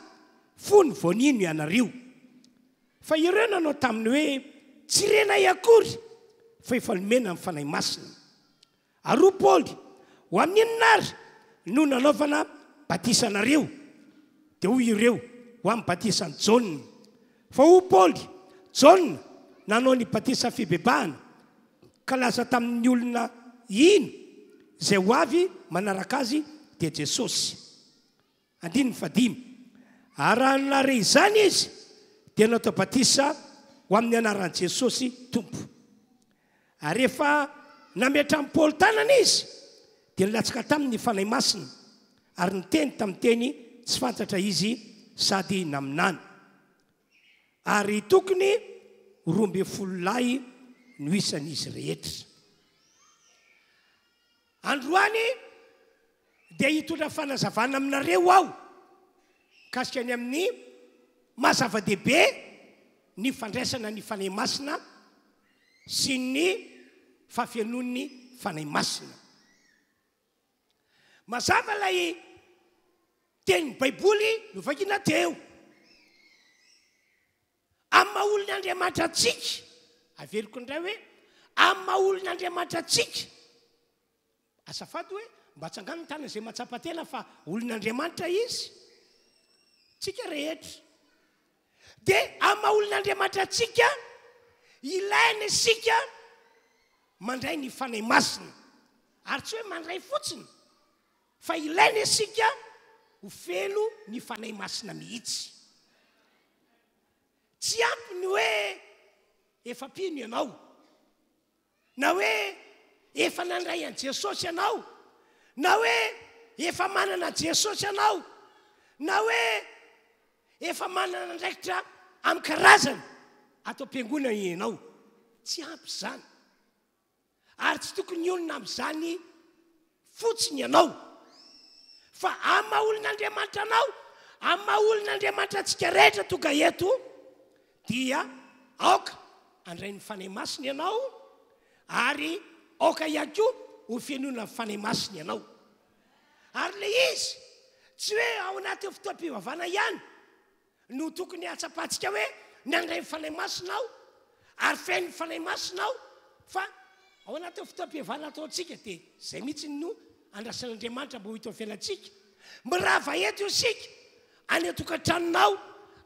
fony vao nino ianareo? Fa ireo nanao taminy hoe, Tsy renay akory fa efa nomena ny Fanahy Masina. Ary hoy Paoly, Ho amin'ny inona àry no nanaovana batisa anareo? Dia hoy ireo, Ho amin'ny batisan'i Jaona. Fa hoy Paoly, Jaona nanao ny batisa fibebahana, ka laza tamin'ny olona hino izay ho avy manaraka azy, dia Jesosy. Andininy fahadimy. Ary raha nahare izany izy, dia natao batisa ho amin'ny anaran'i Jesosy Tompo. Ary rehefa nametrahan'i Paoly tanana izy, dia nilatsaka taminy ny Fanahy Masina, ary niteny tamin'ny teny tsy fantatra izy sady naminany. Ary tokony ho 12 lahy no isan'izy rehetra. Androany dia hitondra fanazavana aminareo aho mikasika ny amin'ny maha zava-dehibe ny fandraisana ny Fanahy Masina sy ny fahafenoan'ny Fanahy Masina. Mazava ilay tenin'ny Baiboly novakiana teo. Amin'ny maha olon'Andriamanitra antsika, averiko indray hoe, amin'ny maha olon'Andriamanitra antsika, azafady hoe, mba atsangano ny tanana izay mahatsapa tena fa olon'Andriamanitra izy, tsika rehetra. Dia amin'ny maha olon'Andriamanitra antsika, ilaina isika mandray ny Fanahy Masina. Ary tsy hoe mandray fotsiny, fa ilaina isika ho feno ny Fanahy Masina mihitsy. Tsy ampy ny hoe efa mpino ianao, na hoe efa nandray an'i Jesosy ianao, na hoe efa manana an'i Jesosy ianao, na hoe efa manana andraikitra amin'ny karazany ato am-piangonana ianao. Tsy ampy izany. Ary tsy tokony hionona amin'izany fotsiny ianao, fa amin'ny maha olon'Andriamanitra anao, amin'ny maha olon'Andriamanitra antsika rehetra tonga eto, dia aoka handray ny Fanahy Masina ianao, ary aoka ihany koa ho fenoina ny Fanahy Masina ianao. Ary ilay izy, tsy hoe ao anatin'ny fotoam-pivavahana ihany, no tokony hahatsapantsika hoe nandray ny Fanahy Masina aho ary feno ny Fanahy Masina aho fa ao anatin'ny fotoam-pihavana ataontsika dia izay mihitsy no andrasan'Andriamanitra mba ho hita ao fiainantsika. Mirava eto isika, any an-tokantranonao,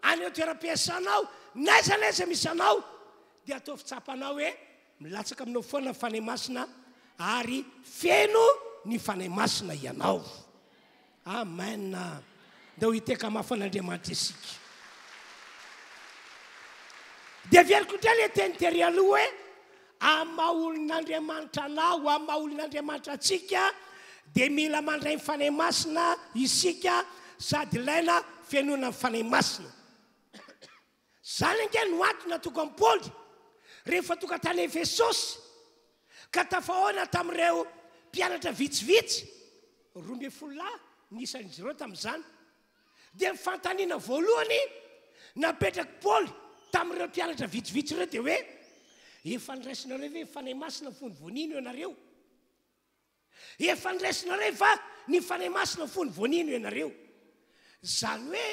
any an-toeram-piasanao, n'aiza n'aiza misy anao, dia ataovy tsapanao hoe Milatsaka aminao foana ny Fanahy Masina ary feno ny Fanahy Masina ianao. Amen. Ndao hiteka mafy an'Andriamanitra isika. Dia averiko indray ilay teny tery aloha hoe amin'ny maha olon'Andriamanitra anao, amin'ny maha olon'Andriamanitra antsika dia mila mandray ny Fanahy Masina isika sady ilaina fenoina ny Fanahy Masina. Izany ange no antony nahatonga an'i Paoly, rehefa tonga tany Efesosy, ka tafahaona tamin'ireo mpianatra vitsivitsy, 12 lahy ny isan'izy ireo tamin'izany, dia ny fanontaniana voalohany napetrak'i Paoly tamin'ireo mpianatra vitsivitsy ireo dia hoe, Efa noraisinareo ve ny Fanahy Masina fony vao nino ianareo? Efa noraisinareo va ny Fanahy Masina fony vao nino ianareo? Izany hoe,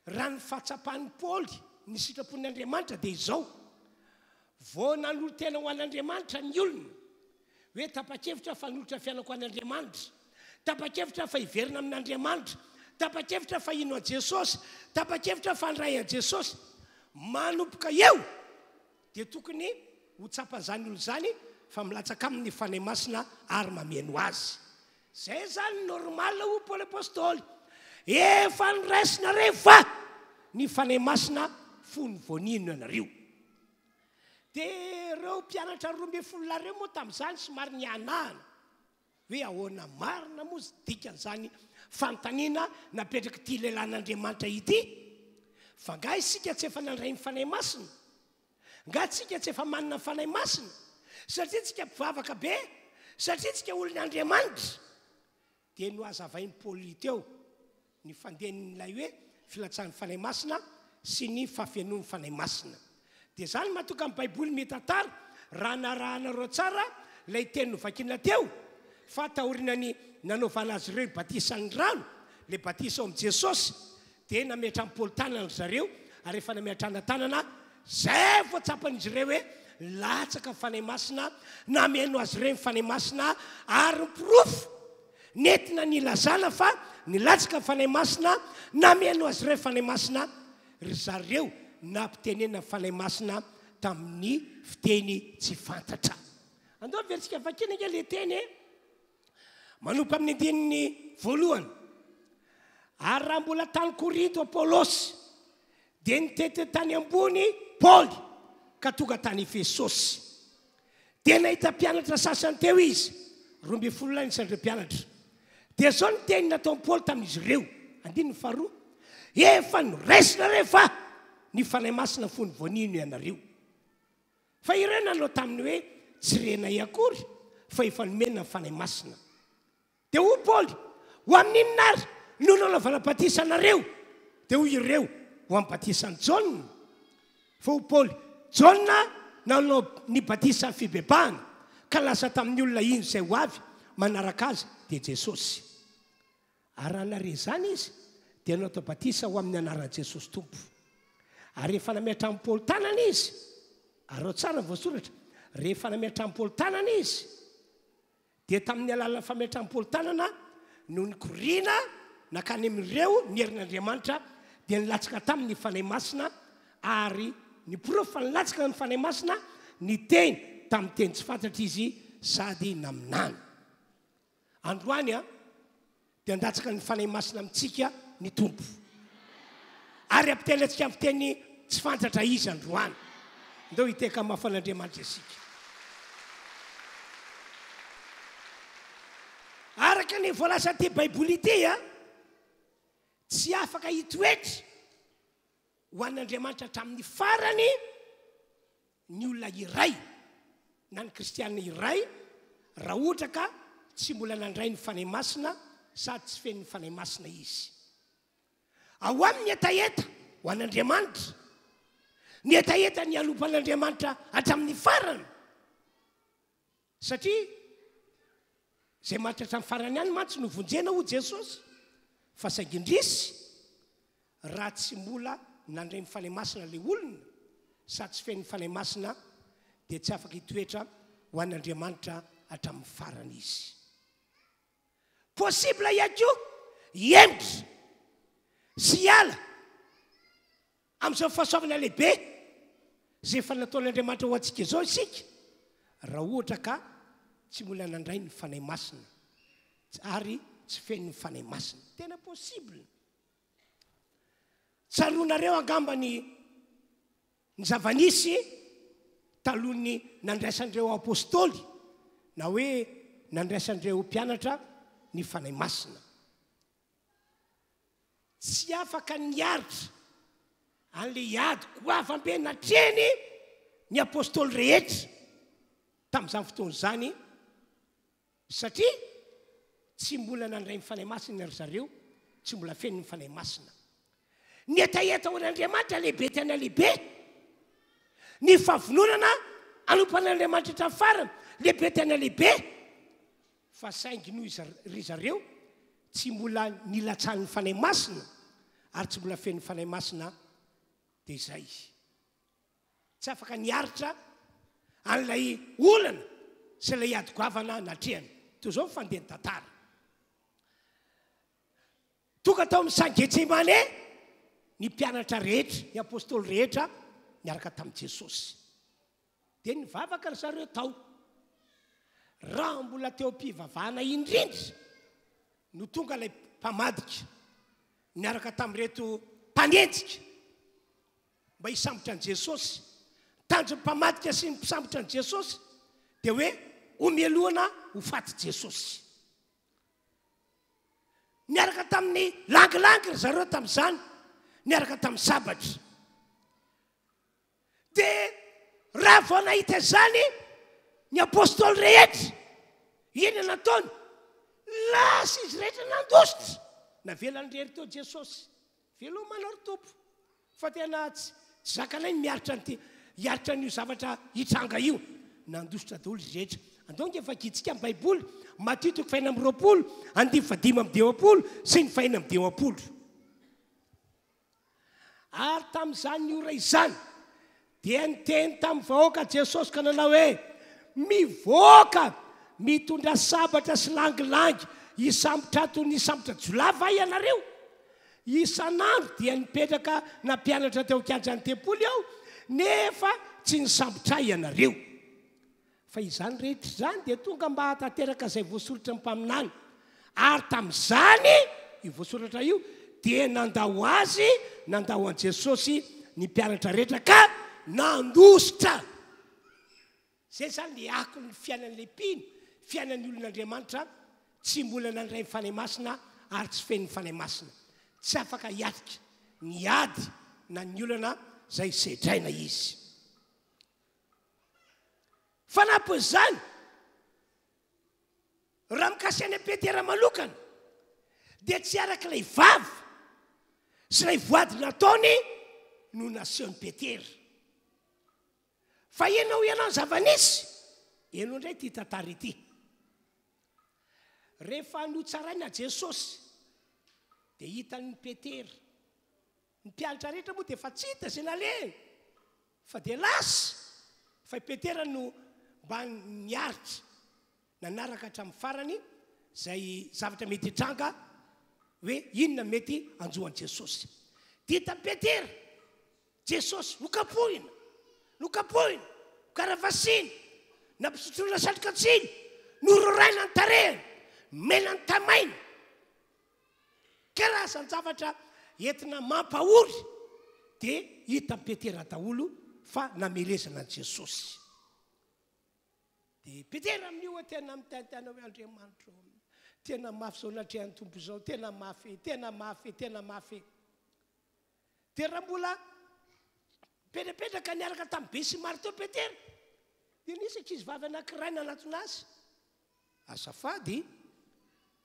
Raha ny fahatsapan'i Paoly ny sitrapon'Andriamanitra dia izao, Vao nanolo-tena ho an'Andriamanitra ny olona, hoe tapa-kevitra aho fa hanolotra ny fiainako ho an'Andriamanitra, tapa-kevitra aho fa hiverina amin'Andriamanitra, tapa-kevitra aho fa hino an'i Jesosy, tapa-kevitra aho fa handray an'i Jesosy. Manomboka eo dia tokony ho tsapan'izany olona izany fa milatsaka aminy ny Fanahy Masina ary mameno azy. Zay zany normal hoy Paoly Apostoly. Efa noraisinareo va ny Fanahy Masina fony vao nino ianareo. Dia ireo mpianatra 12 lahy ireo moa tamin'izany somary nihanahana hoe ahoana marina moa izy dikan'izany fanontaniana napetrak'ity lehilahin'Andriamanitra ity? Fa angaha isika tsy efa nandray ny Fanahy Masina? Nga tsika tsy efa manana Fanahy Masina? Satria tsika mpivavaka be? Satria tsika olon' Andriamanitra? Dia nohazavain'i Paoly teo ny fandehan'ilay hoe filatsahan'ny Fanahy Masina sy ny fahafenoan'ny Fanahy Masina. Dia izany mahatonga ny Baiboly mitantara, raha narahanareo tsara ilay teny novakiana teo, fa taorian'ny nanaovana azy ireo ny batisan'ny rano, ilay batisa ao amin'i Jesosy, Dia nametra an'i Paoly tanana ry zareo, ary rehefa nametrahana tanana, izay vao tsapan'izy ireo hoe latsaka ny Fanahy Masina, nameno azy ireo ny Fanahy Masina, ary ny porofo nentina nilazana fa nilatsaka ny Fanahy Masina, nameno azy ireo ny Fanahy Masina, ry zareo nampitenena ny Fanahy Masina tamin'ny fiteny tsy fantatra. Andao averintsika vakiana ange ilay teny e! Manomboka amin'ny andininy voalohany. Ary raha mbola tany Korinto Apolosy, dia nitety tany ambony Paoly ka tonga tany Efesosy. Dia nahita mpianatra sasany teo izy, 12 lahy ny isan'ireo mpianatra. Dia izao ny teny nataon'i Paoly tamin'izy ireo, andininy faharoa, Efa noraisinareo va ny Fanahy Masina fony vao nino ianareo? Fa ireo nanao taminy hoe, Tsy renay akory fa efa nomena ny Fanahy Masina. Dia hoy Paoly, Ho amin'inona àry no nanaovana batisa anareo? Dia hoy ireo, Ho amin'ny batisan'i Jaona. Fa hoy Paoly, Jaona nanao ny batisan'ny fibebahana, ka lasa tamin'ny olona hino izay ho avy manaraka azy, dia Jesosy. Ary raha nahare izany izy, dia natao batisa ho amin'ny anaran'i Jesosy Tompo. Ary rehefa nametrahan'i Paoly tanana izy, ary ao tsara ny voasoratra, rehefa nametrahan'i Paoly tanana izy, dia tamin'ny alalan'ny fametrahan'i Paoly tanana no nikoriana nankany amin'ireo ny herin'Andriamanitra, dia nilatsaka taminy ny Fanahy Masina, ary ny porofo fa nilatsaka ny Fanahy Masina, niteny tamin'ny teny tsy fantatra izy sady naminany. Androany an, dia handatsaka ny Fanahy Masina amintsika ny Tompo. Ary hampiteny antsika amin'ny fiteny tsy fantatra Izy androany. Ndao hitehaka mafy an'Andriamanitra isika. Araka ny voalazan'ity Baiboly ity an, tsy afaka hitoetra ho an'Andriamanitra hatramin'ny farany ny olona iray na ny kristiana iray raha ohatra ka tsy mbola nandray ny Fanahy Masina sady tsy feno ny Fanahy Masina izy. Ao aminy ny hetaheta ho an'Andriamanitra, ny hetaheta ny hanompo an'Andriamanitra hatramin'ny farany. Satria izay maty hatramin'ny farany ihany mantsy no vonjena hoy Jesosy, fa saingy indrisy raha tsy mbola nandray ny Fanahy Masina ilay olona sady tsy feno ny Fanahy Masina dia tsy afaka hitoetra ho an'Andriamanitra hatramin'ny farany izy. Possible ihany koa hihemotra sy hiala Amin'izao fahasoavana lehibe izay efa nataon'Andriamanitra ho antsika izao isika, raha ohatra ka tsy mbola nandray ny Fanahy Masina ary tsy feno ny Fanahy Masina. Tena possible. Tsaroanareo angamba ny ny zava-nisy talohan'ny nandraisan'ireo apostoly na hoe nandraisan'ireo mpianatra ny Fanahy Masina. Tsy afaka niaritra an'ilay ady goavam-be natrehiny ny apostoly rehetra tamin'izany fotoana izany, satria tsy mbola nandray ny Fanahy Masina ry zareo, tsy mbola feno ny Fanahy Masina. Ny hetaheta ho an'Andriamanitra lehibe tena lehibe, ny fahavononana hanompo an'Andriamanitra hatramin'ny farany lehibe tena lehibe. Fa saingy noho izy ry zareo tsy mbola nilatsahan'ny Fanahy Masina ary tsy mbola feno Fanahy Masina dia izay. Tsy afaka niaritra an'ilay olana sy ilay ady goavana natrehany. Toy izao ny fandehan'ny tantara. Tonga tao amin'ny saha Getsemane ny mpianatra rehetra, ny apostoly rehetra niaraka tamin'i Jesosy. Dia nivavaka ry zareo tao. Raha mbola teo am-pivavahana indrindra no tonga ilay mpamadika niaraka tamin'ireto mpanenjika. mba hisambotra an'i Jesosy. Tanjon'ny mpamadika sy ny mpisambotra an'i Jesosy dia hoe homelohana ho faty Jesosy. Niaraka tamin'ny langilangy ry zareo tamin'izany, niaraka tamin'ny sabatra. Dia raha vao nahita izany ny apostoly rehetra, inona nataony? Lasa izy rehetra nandositra. Navelany irery teo Jesosy. Veloma anao ry Tompo, fa tena tsy zakanay ny miaritra an'ity, hiaritra an'io zavatra hitranga io. Nandositra daholo izy rehetra. Andao ange vakintsika ny Baiboly, Matio toko fahenina amby 20, andininy fahadimy amby 50 sy ny fahenina amby 50. Ary tamin'izany ora izany, dia niteny tamin'ny vahoaka Jesosy ka nanao hoe, Mivoaka mitondra sabatra sy langilangy hisambotra toy ny hisambotra jiolahy va ianareo? Isan'andro dia nipetraka nampianatra teo an-kianjan'ny tempoly aho, nefa tsy nisambotra ahy ianareo. Fa izany rehetra izany dia tonga mba hahatanteraka izay voasoratry ny mpaminany. Ary tamin'izany, io voasoratra io, dia nandao azy, nandao an'i Jesosy ny mpianatra rehetra ka nandositra. Izay izany ilay akon'ny fiainan'ilay mpino, fiainan'ny olon'Andriamanitra tsy mbola nandray ny Fanahy Masina ary tsy feno ny Fanahy Masina. Tsy afaka hiatrika ny ady na ny olana izay sedraina izy. Fanampin'izany, raha mikasika an'i Petera manokana, dia tsy araka ilay vava sy ilay voady nataony no nasehon'i Petera. Fa ianao ianao ny zava-nisy. Henoy indray ity tantara ity. Rehefa notsaraina Jesosy, dia hitan'i Petera. Ny mpianatra rehetra moa dia efa tsy hita izay nalehany fa dia lasa, fa i Petera no mba niaritra nanaraka hatramin'ny farany izay zavatra mety hitranga hoe inona mety hanjo an'i Jesosy. Dia hitan'i Petera Jesosy nokapohina, nokapohina, nokaravasiana, nampisotroina satroka tsiny, nororaina ny tarehiny, nomena ny tamaina. Karazan-javatra entina mampahory dia hitan'i Petera daholo fa namelezana an'i Jesosy. Dia Petera amin'io tena mitaintaina hoe Andriamanitra ô, tena mafy izao natrehan'ny Tompo izao, tena mafy, tena mafy, tena mafy. Dia raha mbola mipetrapetraka niaraka tamin'ny besimaro teo Petera, dia nisy ankizivavy anankiray nanatona azy. Azafady,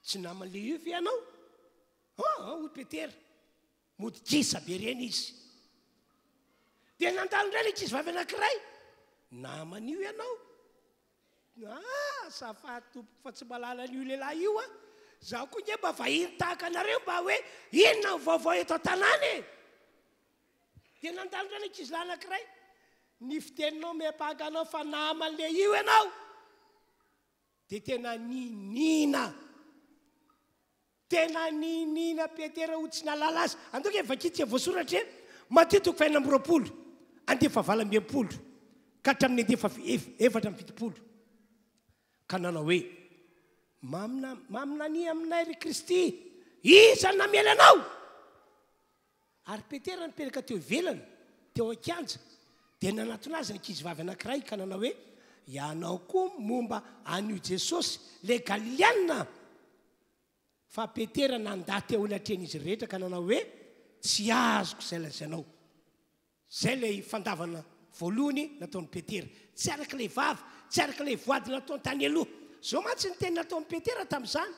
tsy naman'i Lehu ve ianao? Aa, hoy Petera. Mody kisa be ireny izy. Dia nandalo indray ilay ankizivavy anankiray. Naman'io ianao? Aa, azafady tompoko fa tsy mahalala an'io lehilahy io aho. Izaho koa nge mba vahiny tahaka anareo mba hoe inona ny vaovao eto an-tanàna e? Dia nandalo indray ilay ankizilahy anankiray. Ny fiteninao miampanga anao fa naman'i Lehu ianao. Dia tena niniana. Tena niniana Petera ho tsy nahalala azy. Andao ange vakintsika voasoratra e. Matio toko fahenina amby 20, andiany fahavalo amby 60 ka hatramin'ny andiany faha 74. Ka nanao hoe, Mamina, maminania aminay ry Kristy, iza no namely anao? Ary Petera nipetraka teo ivelany, teo an-kianja, dia nanatona azy ny ankizivavy anankiray ka nanao hoe, Ianao koa momba an'io Jesosy, ilay Galiliana! Fa Petera nandà teo anatrehan'izy rehetra ka nanao hoe, Tsy azoko izay lazainao. Izay ilay fandavana voalohany nataon'i Petera. Tsy araka ilay vava, tsy araka ilay voady nataony tany aloha. Izao mantsy ny teny nataon'i Petera tamin'izany,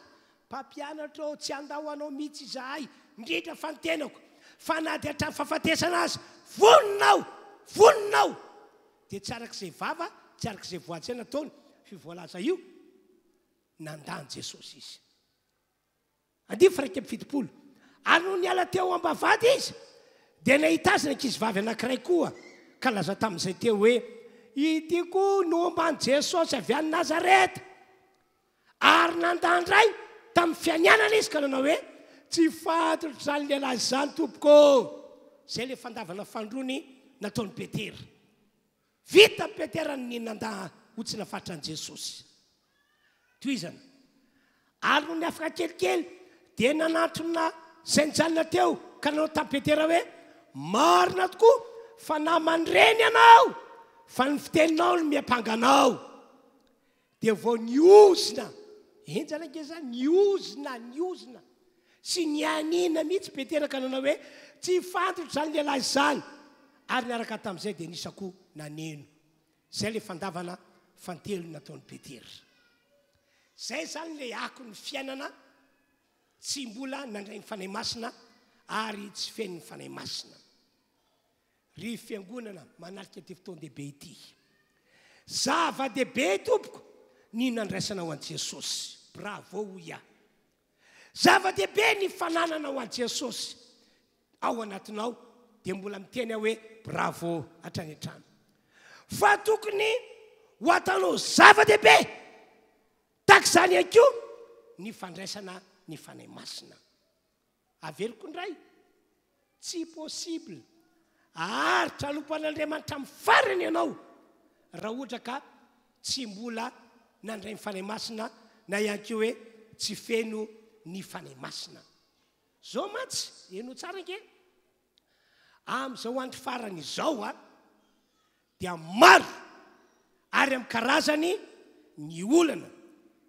Mpampianatra ô, tsy handao anao mihitsy izahay, indrindra fa ny tenako, fa na dia hatramin'ny fahafatesana aza, vonona aho, vonona aho! Dia tsy araka izay vava, tsy araka izay voady izay nataony, fa io voalaza io, nandà an'i Jesosy izy. Andininy faha-71. Ary nony niala teo am-bavahady izy, dia nahita azy ny ankizivavy anankiray koa, ka nilaza tamin'izay teo hoe, Ity koa no omban'i Jesosy avy any Nazareta. Ary nandà indray tamin'ny fianianana izy ka nanao hoe, Tsy fantatro izany lehilahy izany, tompoko ô! Izay ilay fandavana fanindroany nataon'i Petera. Vitan'i Petera ny nandà ho tsy nafatra an'i Jesosy. Tohizana. Ary nony afaka kelikely, dia nanantona izay nijanona teo ka nanao tamin'i Petera hoe, Marina tokoa fa naman'ireny ianao, fa ny fiteninao no miampanga anao. Dia vao niozona, henjana ange izany, niozona, niozona sy nianiana mihitsy Petera ka nanao hoe, Tsy fantatro izany lehilahy izany. Ary niaraka tamin'izay dia nisy akoho naneno. Izay ilay fandavana fantelo nataon'i Petera. Izay izany ilay akon'ny fiainana tsy mbola nandray ny Fanahy Masina ary tsy feno ny Fanahy Masina. Ry fiangonana manatrika ity fotoan-dehibe ity. Zava-dehibe tompoko ny nandraisanao an'i Jesosy. Bravo hoy aho. Zava-dehibe ny fanananao an'i Jesosy ao anatinao dia mbola miteny aho hoe bravo hatrany hatrany. Fa tokony ho ataonao zava-dehibe tahaka izany ihany koa ny fandraisana ny Fanahy Masina. Averiko indray, tsy possible haharitra hanompo an'Andriamanitra amin'ny farany ianao raha ohatra ka tsy mbola nandray ny Fanahy Masina na ihany koa hoe tsy feno ny Fanahy Masina. Izao mantsy, henoy tsara ange, amin'izao andro farany izao a, dia maro ary amin'ny karazany ny olana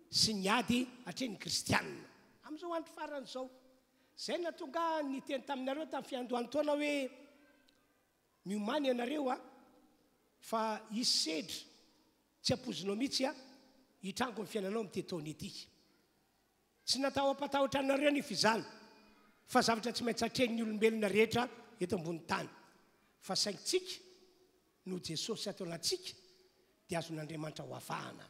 sy ny ady atrehin'ny kristianina amin'izao andro farany izao. Izay no nahatonga ahy niteny taminareo tamin'ny fiandohan'ny taona hoe miomàna ianareo a, fa hisy sedra tsy ampoizinao mihitsy a, hitrango amin'ny fiainanao amin'ity taona ity. Tsy natao hampatahotra anareo anefa izany, fa zavatra tsy maintsy atrehin'ny olombelona rehetra eto ambony tany. Fa saingy tsika, noho Jesosy ato anatsika, dia azon'Andriamanitra ho afahana.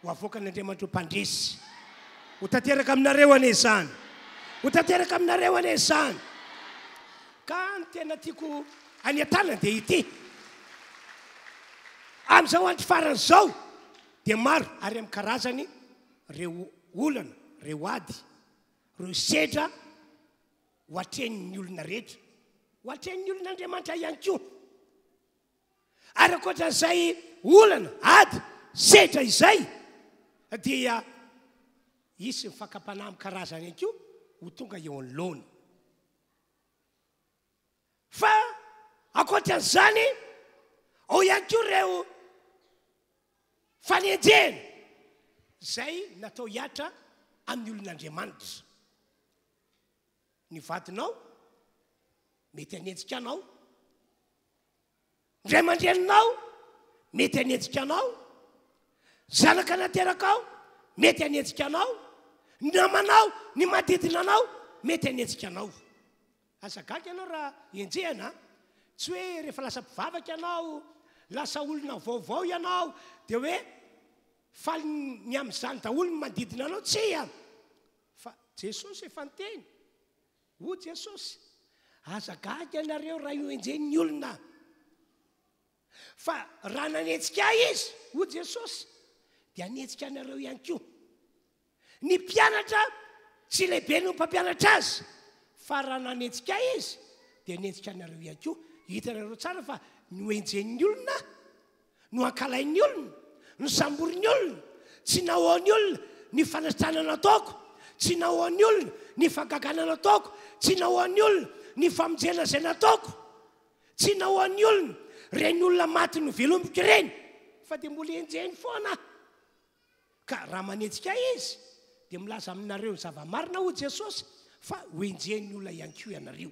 Ho avoakan'Andriamanitra ho mpandresy. Ho tanteraka aminareo anie izany. Ho tanteraka aminareo anie izany. Ka ny tena tiako any an-tanana dia ity. Amin'izao andro farany izao dia maro ary amin'ny karazany Reo olana, reo ady, reo sedra ho atrehin'ny olona rehetra, ho atrehin'ny olon'Andriamanitra ihany koa. Ary ankoatran'izay olana, ady, sedra izay dia hisy ny fakam-panahy amin'ny karazany ihany koa ho tonga eo anoloany. Fa ankoatran'izany, ao ihany koa ireo Fanenjehana izay natao hihatra amin'ny olon'Andriamanitra. Ny vadinao mety hanenjika anao, ny ray aman-dreninao mety hanenjika anao, zanaka naterakao mety hanenjika anao, ny namanao, ny manodidina anao mety hanenjika anao. Aza gaga ianao raha enjehina an! Tsy hoe rehefa lasa mpivavaka ianao, lasa olona vaovao ianao dia hoe faly ny amin'izany daholo ny manodidina anao, tsia! Fa Jesosy efa niteny, hoy Jesosy, aza gaga ianareo raha enjehin'ny olona, fa raha nanenjika ahy izy, hoy Jesosy, dia hanenjika anareo ihany koa. Ny mpianatra tsy lehibe noho ny mpampianatra azy, fa raha nanenjika ahy izy, dia hanenjika anareo ihany koa. Hitanareo tsara fa nohenjehin'ny olona aho, noankalain'ny olona, nosamborin'ny olona, tsy nahoan'ny olona ny fanasitranana nataoko, tsy nahoan'ny olona ny fahagagana nataoko, tsy nahoan'ny olona ny famonjena izay nataoko, tsy nahoan'ny olona ireny olona maty novelomiko ireny, fa dia mbola enjehiny foana aho. Ka raha manenjika ahy izy, dia milaza aminareo ny zava-marina hoy Jesosy, fa hoenjehin'ny olona ihany koa ianareo.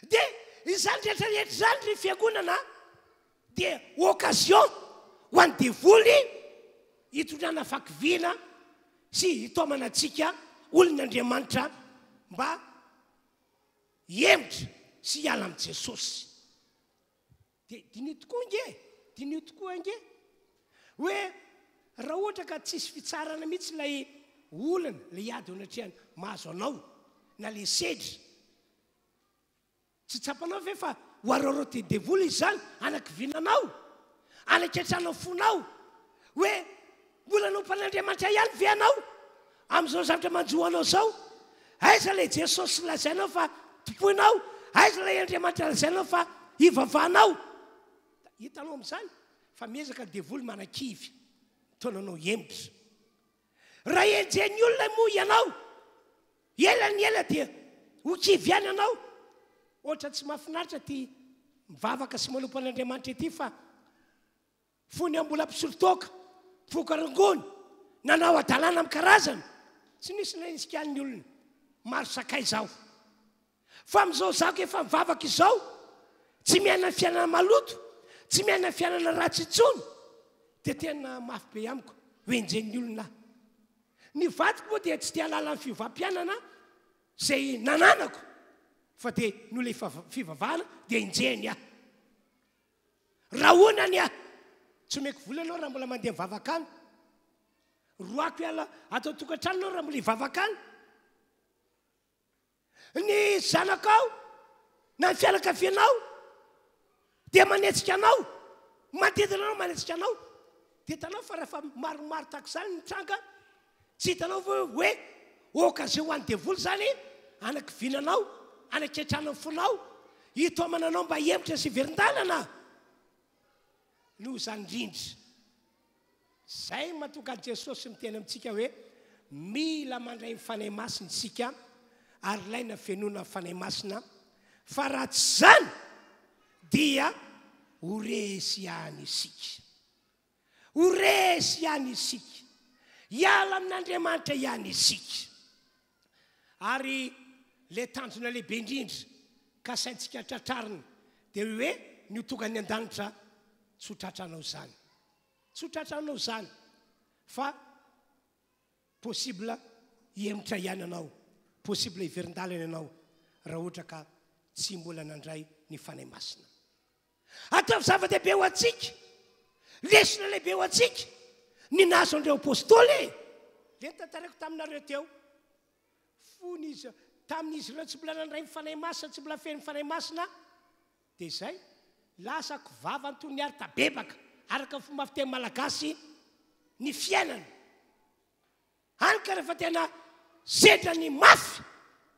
Dia izany rehetra rehetra izany ry fiangonana dia occasion ho an'ny devoly hitondrana fakiviana sy hitaomana antsika olon'Andriamanitra mba hihemotra sy hiala amin'i Jesosy. Dia diniho tokoa ange e! Diniho tokoa ange hoe raha ohatra ka tsisy fitsarana mihitsy ilay olana, ilay ady eo anatrehany mahazo anao, na ilay sedra, tsy tsapanao ve fa ho araraotin'ny devoly izy izany hanakiviana anao, hanaketrana ny fonao, hoe Mbola hanompo an'Andriamanitra ihany ve ianao amin'izao zavatra manjo anao izao? Aiza ilay Jesosy lazainao fa tompoinao? Aiza ilay Andriamanitra lazainao fa ivavahanao? Hitanao amin'izany fa miezaka ny devoly manakivy, mitaona anao hihemotra. Raha enjehin'ny olona moa ianao, ela ny ela dia ho kivy ihany ianao. Ohatra tsy mahafinaritra ity mivavaka sy manompo an'Andriamanitra ity fa fony aho mbola mpisolo toaka, mpifoka rongony, nanao hadalana amin'ny karazany, tsy nisy nanenjika ahy ny olona, maro sakaiza aho. Fa amin'izao zako efa mivavaka izao, tsy miaina fiainana maloto, tsy miaina fiainana ratsy intsony, dia tena mafy be amiko ho enjehin'ny olona aho. Ny vadiko moa dia tsy te hahalala ny fiovam-piainana izay nananako, fa dia noho ilay fivavahana dia enjehiny aho. Rahonany aho. Tsy omeko vola ianao raha mbola mandeha mivavaka any. Roako hiala ato an-tokantrano ianao raha mbola hivavaka any. Ny zanakao na ny fianakavianao dia manetsika anao, manodidina anao manetsika anao. Dia hitanao fa rehefa maromaro tahaka izany ny tranga, tsy hitanao ve hoe occasion ho an'ny devoly izany hanakiviana anao, hanaketrana ny fonao, hitaomana anao mba hihemotra sy hiverin-dalana? Noho izany indrindra. Izay no mahatonga an'i Jesosy miteny amintsika hoe mila mandray ny Fanahy Masina isika ary ilaina fenoina ny Fanahy Masina fa raha tsy izany dia ho resy ihany isika. Ho resy ihany isika. Hiala amin'Andriamanitra ihany isika. Ary ilay tanjona lehibe indrindra kasaintsika tratrarina dia hoe ny ho tonga any an-danitra tsy ho tratranao izany. Tsy ho tratranao izany fa possible hihemotra ihany ianao, possible hiverin-dalana ianao raha ohatra ka tsy mbola nandray ny Fanahy Masina. Ataovy zava-dehibe ho antsika, lesona lehibe ho antsika ny nahazo an'ireo apostoly e! Ilay notantaraiko taminareo teo, fony izy, tamin'izy ireo tsy mbola nandray ny Fanahy Masina, tsy mbola feno ny Fanahy Masina, Dia izay, lasa kovava toy ny ary tabebaka, araka ny fomba fiteny malagasy, ny fiainana. Hany ka rehefa tena sedra ny mafy,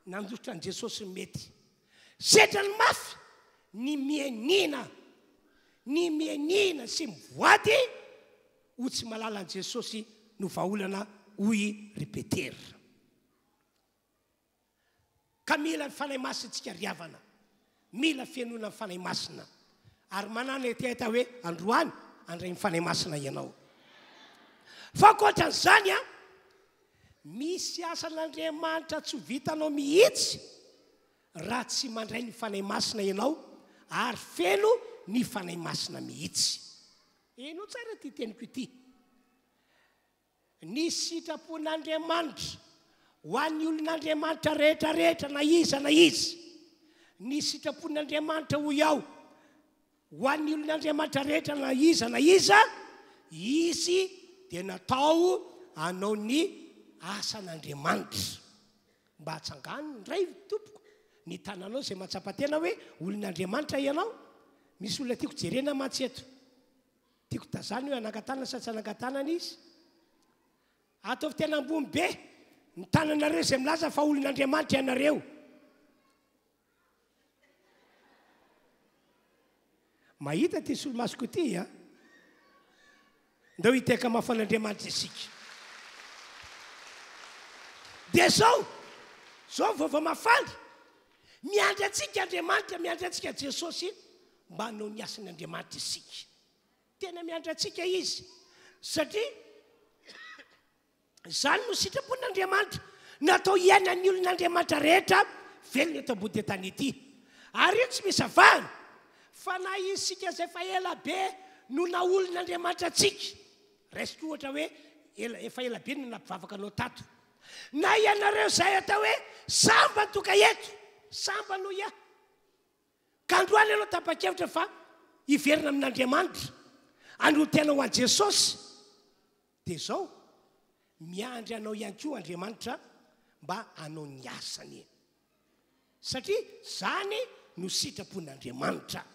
nandositra an'i Jesosy ny mety. Sedra ny mafy, ny mianiana, ny mianiana sy mivoady ho tsy mahalala an'i Jesosy no vahaolana hoy ry Petera. Ka mila ny Fanahy Masina tsika ry havana. Mila fenoina ny Fanahy Masina. Ary manana hetaheta hoe androany handray ny Fanahy Masina ianao. Fa ankoatran'izany an, misy asan'Andriamanitra tsy ho vitanao mihitsy raha tsy mandray ny Fanahy Masina ianao ary feno ny Fanahy Masina mihitsy. Henoy tsara ity teniko ity. Ny sitrapon'Andriamanitra ho an'ny olon'Andriamanitra rehetra rehetra na iza na iza. Ny sitrapon'Andriamanitra hoy aho ho an'ny olon'Andriamanitra rehetra na iza na iza, izy dia natao hanao ny asan'Andriamanitra. Mba atsangano indray tompoko ny tananao izay mahatsapa tena hoe olon'Andriamanitra ianao. Misy olona tiako jerena mantsy eto. Tiako tazanina hoe hanangan-tanana sa tsy hanangan-tanana izy. Ataovy tena ambony be ny tananareo izay milaza fa olon'Andriamanitra ianareo. Mahita ity solomasoko ity a. Ndao hitehaka mafy an'Andriamanitra isika. Dia izao, izao ny vaovao mahafaly. Miandry antsika Andriamanitra, miandry antsika Jesosy mba hanao ny asan' Andriamanitra isika. Tena miandry antsika Izy, satria izany no sitrapon' Andriamanitra. Natao hiainan'ny olon' Andriamanitra rehetra velona eto ambody tany ity. Ary io tsy misy avahana, fa na isika izay efa ela be no naolon' Andriamanitra antsika, raisiko ohatra hoe ela, efa ela be no nampivavaka anao tato, na ianareo izay atao hoe sambany tonga eto, sambany hoy aho, Ka androany ianao tapa-kevitra fa hiverina amin'Andriamanitra, hanolo-tena ho an'i Jesosy, dia izao, miandry anao ihany koa Andriamanitra mba hanao ny asany. Satria izany no sitrapon'Andriamanitra.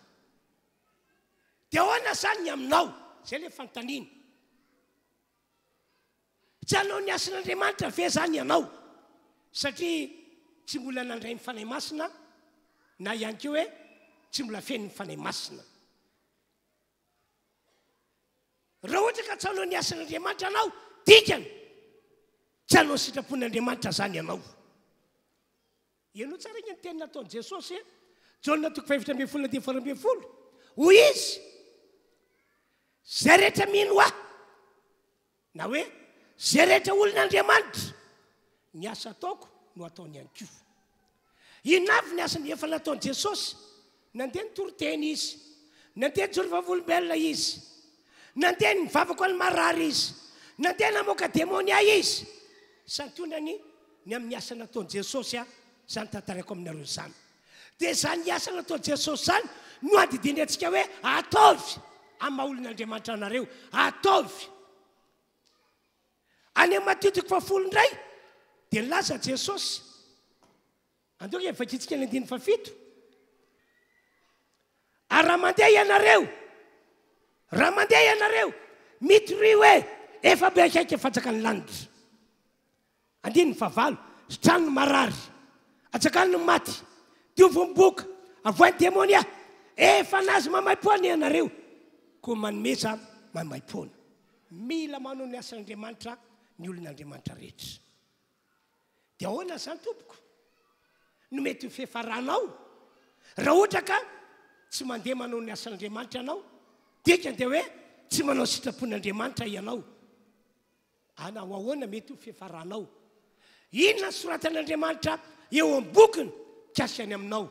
Dia ahoana izany ny aminao? Izay ilay fanontaniana. Tsy hanao ny asan'Andriamanitra ve izany ianao satria tsy mbola nandray ny Fanahy Masina na ihany koa hoe tsy mbola feno ny Fanahy Masina? Raha ohatra ka tsy hanao ny asan'Andriamanitra ianao, dikany tsy hanao ny sitrapon'Andriamanitra izany ianao. Henoy tsara ange ny teny nataon'i Jesosy e! Jaona toko faha-14 andininy faha-12, hoy izy, Izay rehetra mino Ahy, na hoe izay rehetra olon'Andriamanitra, ny asa ataoko no ataony ihany koa. Inona avy ny asa efa nataon'i Jesosy? Nandeha nitory teny Izy, nandeha nijoro vavolombelona Izy, nandeha nivavaka ho an'ny marary Izy, nandeha namoaka demonia Izy. Santionany ny amin'ny asa nataon'i Jesosy izany tantaraiko aminareo izany. Dia izany asa nataon'i Jesosy izany no andidiany antsika hoe ataovy amin'ny maha olon'Andriamanitra anareo. Ataovy. Any amin'ny Matio toko fahafolo indray dia nilaza Jesosy. Andao ange vakintsika ny andininy fahafito. Ary raha mandeha ianareo, raha mandeha ianareo, mitoria hoe efa be akaiky ny fanjakan'ny lanitra. Andininy fahavalo, Sitrano ny marary, atsangano ny maty, diovy ny boka, avoahy ny demonia. Efa nahazo maimaimpoana ianareo, koa manomeza maimaimpoana. Mila manao ny asan'Andriamanitra ny olon'Andriamanitra rehetra. Dia ahoana izany tompoko no mety ho fiafaranao raha ohatra ka tsy mandeha manao ny asan'Andriamanitra ianao? Dikany dia hoe tsy manao sitrapon'Andriamanitra ianao. Hanao ahoana mety ho fiafaranao? Inona ny soratan'Andriamanitra eo amin'ny bokiny mikasika ny aminao?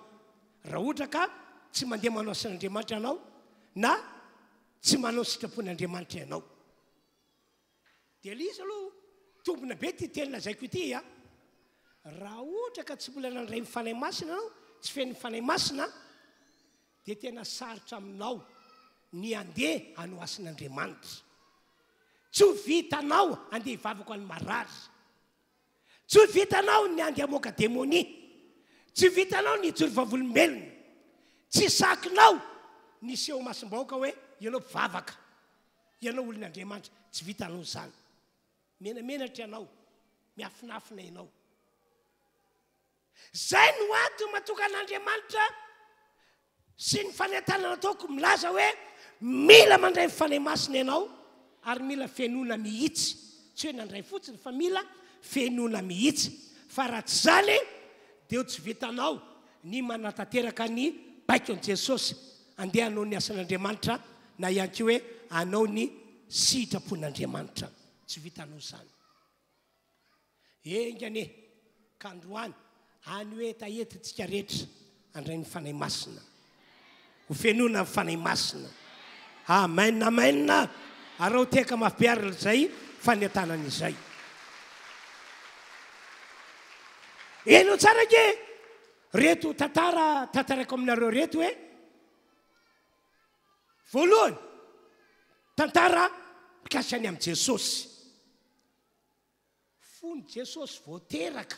Raha ohatra ka tsy mandeha manao asan'Andriamanitra ianao na tsy manao sitrapon'Andriamanitra ianao. Dia ilay izy aloha tombina be ity teny lazaiko ity a. Raha ohatra ka tsy mbola nandray ny Fanahy Masina ianao, tsy feno ny Fanahy Masina, dia tena sarotra aminao ny handeha hanao asan'Andriamanitra. Tsy ho vitanao handeha hivavaka ho an'ny marary. Tsy ho vitanao ny handeha hamoaka demonia. Tsy ho vitanao ny hijoro vavolombelona. Tsy sakinao ny hiseho imasom-bahoaka hoe ianao mpivavaka, ianao olon'Andriamanitra. Tsy vitanao izany. Menamenatra ianao, miafinafina ianao. Izay no antony mahatonga an'Andriamanitra sy ny fanentanana ataoko milaza hoe mila mandray ny Fanahy Masina ianao ary mila fenoina mihitsy. Tsy hoe nandray fotsiny fa mila fenoina mihitsy. Fa raha tsy izany dia ho tsy vitanao ny manatanteraka ny baikon'i Jesosy andeha hanao ny asan'Andriamanitra na ihany koa hoe hanao ny sitrapon'Andriamanitra. Tsy vitanao izany. Enga anie ka androany any ho hetahetantsika rehetra handray ny Fanahy Masina. Ho fenoina ny Fanahy Masina. Amen, amen. Araho tehaka mafy be ary izay fanentanana izay. Henoy tsara ange reto tantara tantaraiko aminareo reto hoe voalohany tantara mikasika ny amin'i Jesosy. Fony Jesosy vao teraka,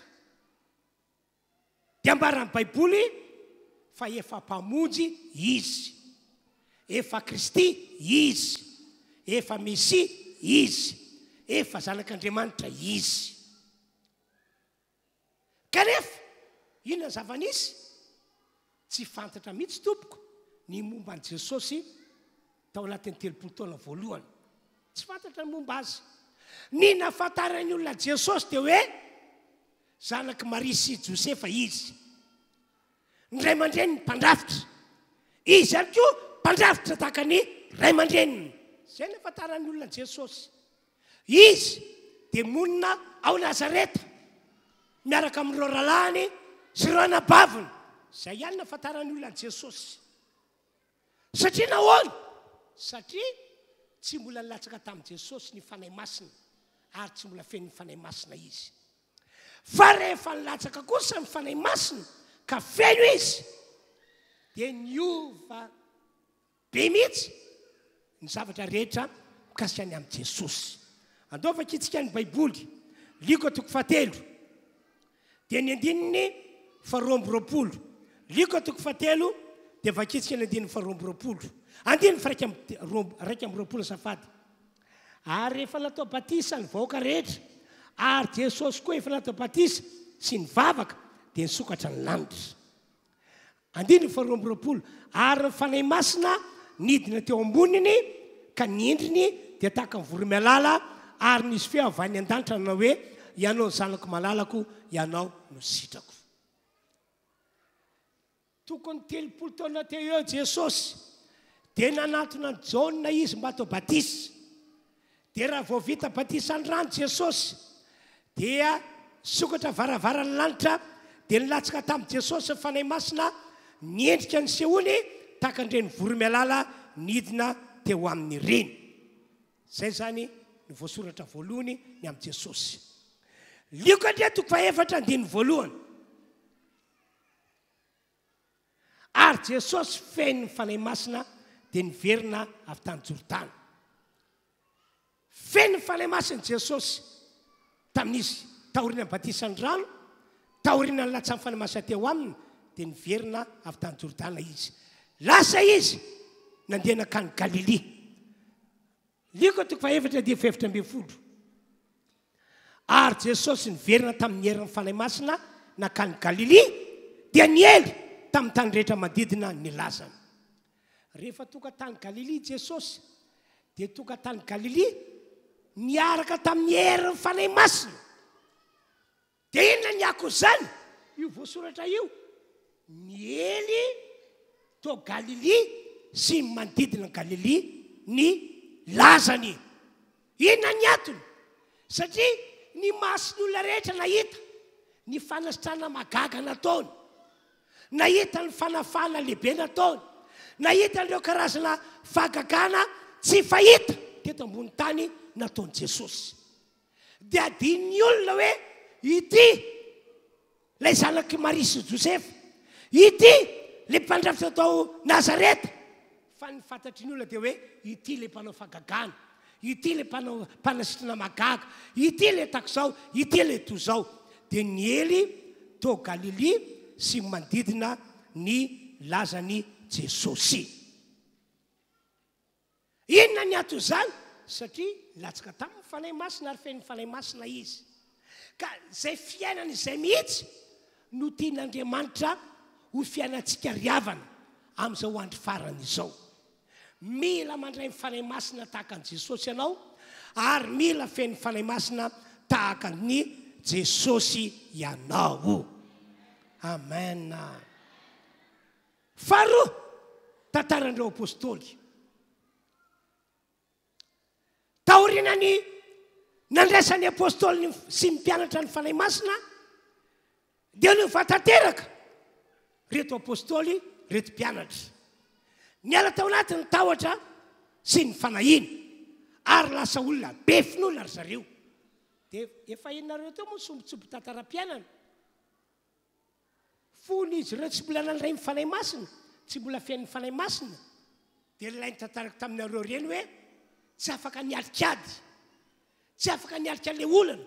dia ambaran'ny Baiboly fa efa Mpamonjy Izy, efa Kristy Izy, efa Mesia Izy, efa Zanak'Andriamanitra Izy. Kanefa, inona ny zava-nisy? Tsy fantatra mihitsy, tompoko, ny momba an'i Jesosy tao anatin'ny 30 taona voalohany. Tsy fantatra ny momba azy. Ny nahafantaran'ny olona an'i Jesosy dia hoe zanak'i Maria sy Josefa izy. Ny ray aman-dreniny mpandrafitra. Izy ihany koa mpandrafitra tahaka ny ray aman-dreniny. Izay no nahafantaran'ny olona an'i Jesosy. Izy dia monina ao Nazareta miaraka amin'ireo rahalahiny sy ireo anabaviny. Izay ihany no ahafantaran'ny olona an'i Jesosy. Satria nahoana? Satria tsy mbola nilatsaka tamin'i Jesosy ny Fanahy Masina ary tsy mbola feno ny Fanahy Masina izy. Fa rehefa nilatsaka kosa ny Fanahy Masina ka feno izy, dia niova Be mihitsy ny zavatra rehetra mikasika ny amin'i Jesosy. Andao vakintsika ny Baiboly, Lioka toko fahatelo, dia ny andininy faharoa amby roapolo. Lioka toko fahatelo, dia vakintsika ny andininy faharoa amby roapolo. Andininy faraika amby roa, 21 azafady. Ary efa natao batisa ny vahoaka rehetra, ary Jesosy koa efa natao batisa sy nivavaka, dia nisokatra ny lanitra. Andininy faharoa amby roapolo, Ary ny Fanahy Masina nidina teo amboniny, ka ny endriny dia tahaka ny voromialala, ary nisy feo avy any an-danitra nanao hoe, Ianao no Zanako malalako, Ianao no sitrako. Tokony 30 taona teo eo Jesosy dia nanantona an'i Jaona izy mba hatao batisa. Dia raha vao vita batisan'ny rano Jesosy dia nisokatra varavaran'ny lanitra dia nilatsaka tamin'i Jesosy ny Fanahy Masina niendrika nisehoany tahaka an'ireny voromialala nidina teo aminy ireny. Izay izany no voasoratra voalohany ny amin'i Jesosy. Lioka indray toko fahefatra andininy voalohany. Ary Jesosy feno ny Fanahy Masina dia niverina avy tany Jordana. Feno ny Fanahy Masina Jesosy tamin'izy taorian'ny batisan'ny rano, taorian'ny nilatsahan'ny Fanahy Masina teo aminy, dia niverina avy tany Jordana izy. Lasa izy nandeha nankany Galilia. Lioka toko fahefatra dia 14. Ary Jesosy niverina tamin'ny herin'ny Fanahy Masina nankany Galilia, dia niely tamin'ny tany rehetra manodidina ny lazany. Rehefa tonga tany Galilia Jesosy, dia tonga tany Galilia niaraka tamin'ny herin'ny Fanahy Masina. Dia inona ny akon'izany? Io voasoratra io, niely tao Galilia sy ny manodidina an'i Galilia ny lazany. Inona ny antony? Satria ny mason'ny olona rehetra nahita ny fanasitranana mahagaga nataony, nahita ny fanafahana lehibe nataony, nahita an'ireo karazana fahagagana tsy fahita teto ambony tany nataon'i Jesosy. Dia adinon'ny olona hoe ity ilay zanak'i Maria sy Josefa, ity ilay mpandrafitra tao Nazareta. Fa ny fantatry ny olona dia hoe ity ilay mpanao fahagagana, ity ilay mpanao mpanasitrana mahagaga, ity ilay tahaka izao, ity ilay toy izao. Dia niely tao Galilia sy ny manodidina ny lazan'i Jesosy. Inona ny anton'izany? Satria nilatsaka taminy ny Fanahy Masina ary feno ny Fanahy Masina izy. Ka izay fiainana izay mihitsy no tian'Andriamanitra ho fiainantsika ry havana amin'izao andro farany izao. Mila mandray ny Fanahy Masina tahaka an'i Jesosy ianao ary mila feno ny Fanahy Masina tahaka an'i Jesosy ianao. Amen. Faharoa, tantaran'ireo apostoly. Taorian'ny nandraisan'ny apostoly sy ny mpianatra ny Fanahy Masina, dia niova tanteraka ireto apostoly, ireto mpianatra. Niala tao anatin'ny tahotra sy ny fanahiana, ary lasa olona be finoana ry zareo. Dia efa henonareo teo moa ny sombintsombin-tantaram-piainana. Fony izy ireo tsy mbola nandray ny Fanahy Masina, tsy mbola feno ny Fanahy Masina, dia ilay nitantarako taminareo ireny hoe tsy afaka niatrika ady, tsy afaka niatrika ilay olana,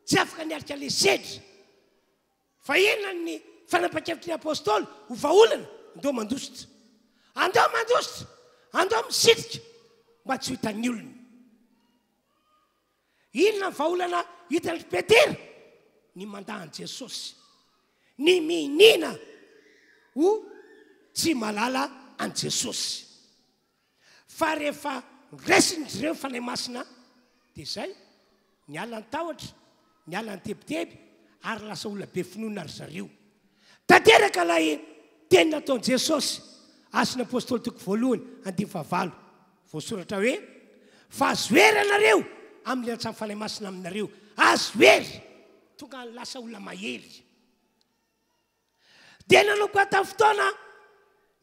tsy afaka niatrika ilay sedra. Fa inona ny fanapahan-kevitry ny Apostoly ho vahaolana? Andao mandositra. Andao mandositra! Andao misitrika mba tsy ho hitan'ny olona. Inona ny vahaolana hitan-dry Petera? Ny mandà an'i Jesosy. Ny mihiniana ho tsy mahalala an'i Jesosy. Fa rehefa resin-dry ireo ny Fanahy Masina, dia izay, niala ny tahotra, niala ny tebiteby, ary lasa olona be finoana ry zareo. Tanteraka ilay teny nataon'i Jesosy, Asan'ny Apostoly toko voalohany, andininy fahavalo. Voasoratra hoe, Fa azo hery ianareo amin'ny antsan'ny Fanahy Masina aminareo. Azo hery! Tonga lasa olona mahery. Dia nanomboka tamin'ny fotoana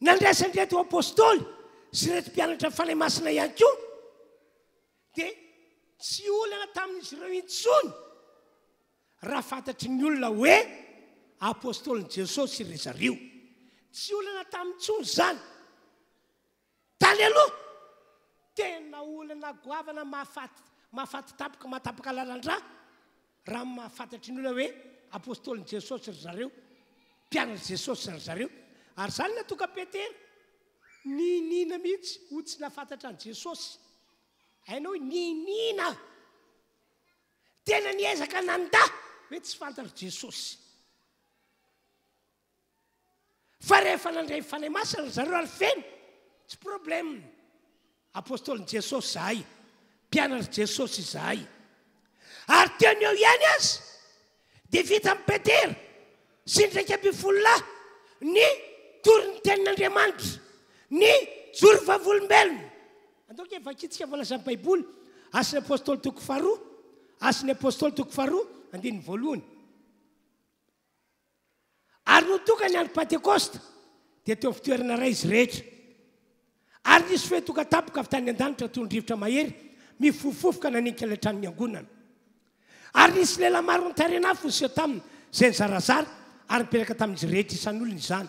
nandraisan'ireto apostoly sy ireto mpianatra ny Fanahy Masina ihany koa, dia tsy olana tamin'izy ireo intsony raha fantatry ny olona hoe apostolin'i Jesosy ry zareo. Tsy olana taminy intsony izany. Tany aloha, tena olana goavana mahafaty mahafaty tampoka, mahatapaka lalan-drà, raha ny mahafantatry ny olona hoe apostolin'i Jesosy ry zareo, mpianatr'i Jesosy ry zareo. Ary izany nahatonga Petera niniana mihitsy ho tsy nahafantatra an'i Jesosy. Hainao hoe niniana. Tena niezaka nandà hoe tsy fantatr'i Jesosy. Fa rehefa nandray ny Fanahy Masina ry zareo ary feno, tsy problème. Apostolin'i Jesosy izahay, mpianatr'i Jesosy izahay. Ary teo no eo ihany aza dia vitan'i Petera sy ny 11 lahy ny nitory ny tenin'Andriamanitra, ny joro vavolombelona. Andao ange vakintsika voalazan'ny Baiboly, Asan'ny Apostoly toko faharoa, Asan'ny Apostoly toko faharoa, andininy voalohany. Ary nony tonga ny andro Pantekosta, dia teo amin'ny fitoerana iray izy rehetra. Ary nisy feo tonga tampoka avy tany an-danitra toy ny rivotra mahery mifofofoka nanenika ilay trano niangonana. Ary nisy lehilahy maro nitaren'afo niseho taminy, izay nizarazara, ary nipetraka tamin'izy rehetra isan'olona izany.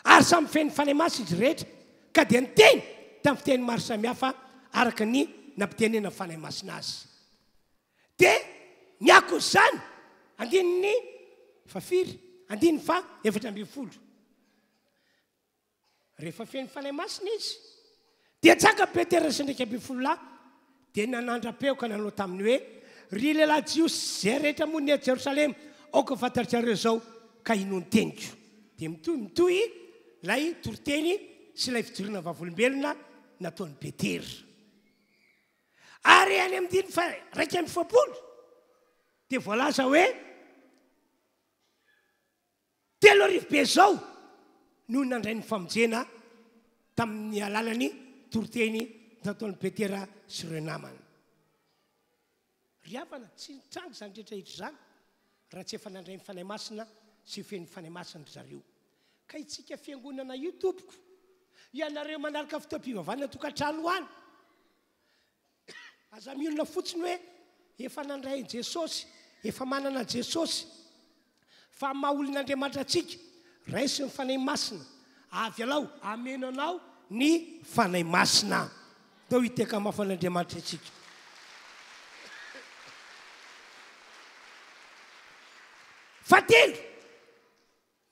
Ary samy feno Fanahy Masina izy rehetra, ka dia niteny tamin'ny fiteny maro samihafa araka ny nampitenenan'ny Fanahy Masina azy. Dia ny akon'izany, andininy fahafiry? Andininy faha 14. Rehefa feno Fanahy Masina izy, dia tsaka Petera sy ny 11 lahy, dia nanandra-peo ka nanao taminy hoe, Ry lehilahy Jiosy izay rehetra monina eto Jerosalema, aoka ho fantatrareo izao ka hinoa ny teniko. Dia mitohy mitohy ilay toriteny sy ilay fijoroana vavolombelona nataon'i Petera. Ary any amin'ny andininy faha 41 dia voalaza hoe, 3000 be izao no nandray ny famonjena tamin'ny alalan'ny toriteny nataon'i Petera sy ireo namany. Ry havana, tsy nitranga izany rehetra rehetra izany raha tsy efa nandray ny Fanahy Masina sy feno ny Fanahy Masina ry zareo. Ka itsika fiangonana io tompoko, ianareo manaraka fotoam-pivavahana tokantrano any, Aza mionona fotsiny hoe efa nandray an'i Jesosy, efa manana an'i Jesosy. Fa amin'ny maha olon'Andriamanitra antsika, raiso ny Fanahy Masina, avy alao, hameno anao ny Fanahy Masina. Ndao hiteka mafy an'Andriamanitra isika. Fahatelo,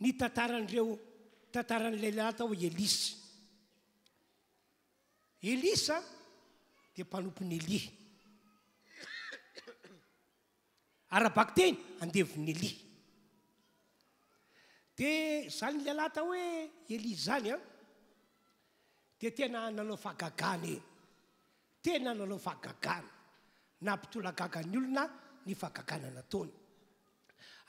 ny tantaran'ireo tantaran'ilay lehilahy atao hoe Elisa. Elisa dia mpanompon'i Elia. Ara-bakiteny, andevon'i Elia. Dia izany lehilahy atao hoe Elia izany an, dia tena nanao fahagagana e. Tena nanao fahagagana. Nampitolagaga ny olona ny fahagagana nataony.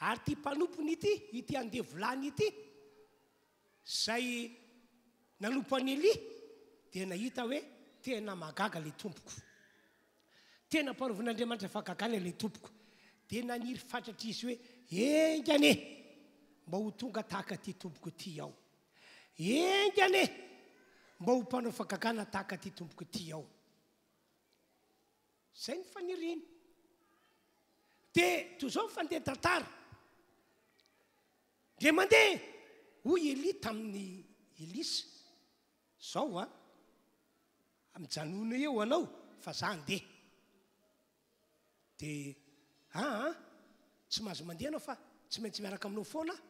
Ary ity mpanompony ity, ity andevolany ity, Izay nanompo an'i Elia dia nahita hoe tena mahagaga ilay tompoko. Tena amparovin'Andriamanitra fahagagana ilay tompoko. Dia naniry fatratra izy hoe, Enga anie mba ho tonga tahaka ity tompoko ity aho. Enga anie mba ho mpanao fahagagana tahaka ity tompoko ity aho. Izay ny faniriany. Dia toy izao ny fandeha tantara. Dia mandeha, hoy Elia tamin'i Elisa, Izao an, mijanona eo ianao fa za handeha. Dia, aa, tsy mahazo mandeha ianao fa tsy maintsy miaraka aminao foana aho.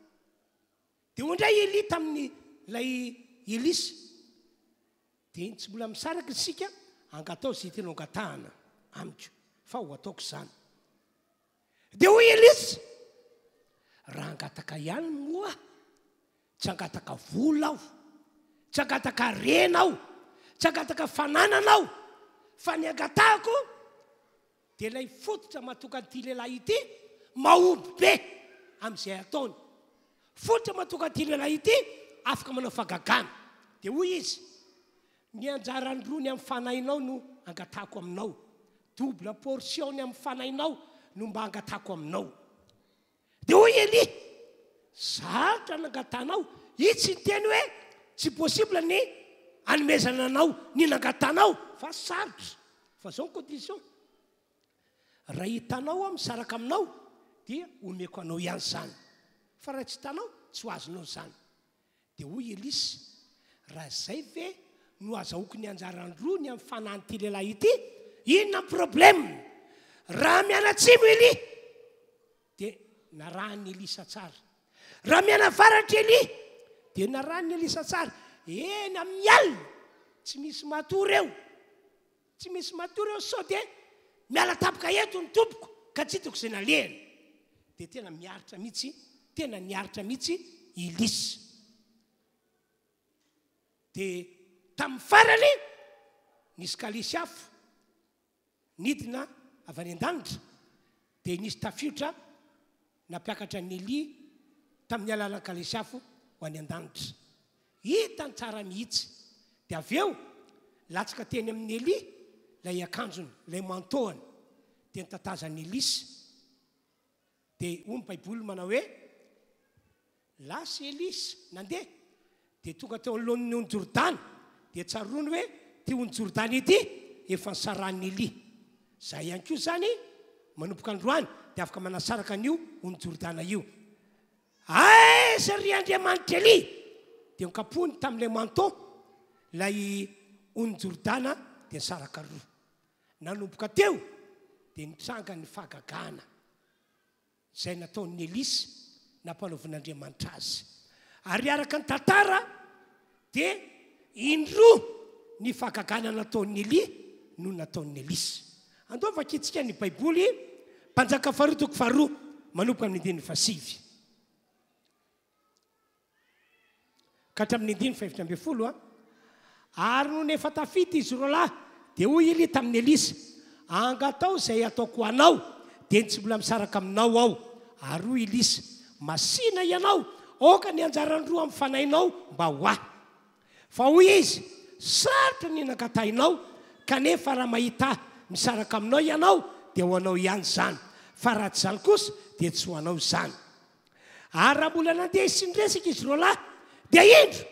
Dia hoy indray Elia tamin'ilay Elisa, Dia tsy mbola misaraka isika, angatao izay tianao angatahana amiko, fa ho ataoko izany. Dia hoy Elisa, Raha hangataka ihany moa aho, tsy hangataka vola aho, tsy hangataka harena aho, tsy hangataka fananana aho, fa ny angatahako dia ilay fototra mahatonga an'ity lehilahy ity mahomby be amin'izay ataony. Fototra mahatonga an'ity lehilahy ity afaka manao fahagagana. Dia hoy izy, Ny anjaran'ny rony amin'ny fanahinao no angatahako aminao. Double portion ny amin'ny fanahinao no mba angatahako aminao. Dia hoy Elia, Sarotra ny angatahanao. Izy tsy niteny hoe tsy possible ny anomezana anao ny nangatanao, fa sarotra. Fa izao ny condition, raha hitanao aho misaraka aminao, dia omeko anao ihany izany. Fa raha tsy hitanao, tsy ho azonao izany. Dia hoy Elisa, Raha izay ve no azahoako ny anjaran-droa ny amin'ny fanahin'ity lehilahy ity, inona ny problème? Raha mianatsimo Elia, dia narahin'i Elisa tsara. Raha mianavaratra Elia, dia narahin'i Elisa tsara. Eny amin'ny alina, tsy misy matory eo. Tsy misy matory eo sao dia miala tampoka eto ny tompoko ka tsy hitako izay nalehany. Dia tena miaritra mihitsy, tena niaritra mihitsy i Elisa. Dia tamin'ny farany nisy kalesy afo nidina avy any an-danitra dia nisy tafiotra nampiakatra an'i Elia tamin'ny alalan'ny kalesy afo ho any an-danitra. Hitany tsara mihitsy. Dia avy eo, latsaka teny amin'i Elia ilay akanjony, ilay manteau-ny. Dia notatazan'i Elisa. Dia hoy ny Baiboly manao hoe, Lasa i Elisa, nandeha, dia tonga teo anoloan'ny ony Jordana. Dia tsaroany hoe, Ity ony Jordana ity efa nisarahan'i Elia. Izahay ihany koa izany, manomboka androany, dia afaka manasaraka an'io ony Jordana io. Aiza ry Andriamanitr'i Elia? Dia nokapohiny tamin'ilay manteau ilay ony Jordana, dia nisaraka roa. Nanomboka teo dia nitranga ny fahagagana izay nataon'i Elisa nampanaovin'Andriamanitra azy. Ary araka ny tantara dia indroa ny fahagagana nataon'i Elia no nataon'i Elisa. Andao vakintsika ny Baiboly, Mpanjaka faharoa toko faharoa manomboka amin'ny andininy fahasivy. Ka hatramin'ny andininy fahefatra ambin'ny folo. Ary nony efa tafita izy roalahy, dia hoy Elia tamin'i Elisa, Angatao izay hataoko ho anao, dia ny tsy mbola misaraka aminao aho. Ary hoy Elisa, Masìna ianao, aoka ny anjaran'ny roa amin'ny fanahinao mba ho ahy. Fa hoy izy, Sarotra ny nangatahinao, kanefa raha mahita ahy misaraka aminao ianao, dia ho anao ihany izany, fa raha tsy izany kosa, dia tsy ho anao izany. Ary raha mbola nandeha sy niresaka izy roalahy, dia indro,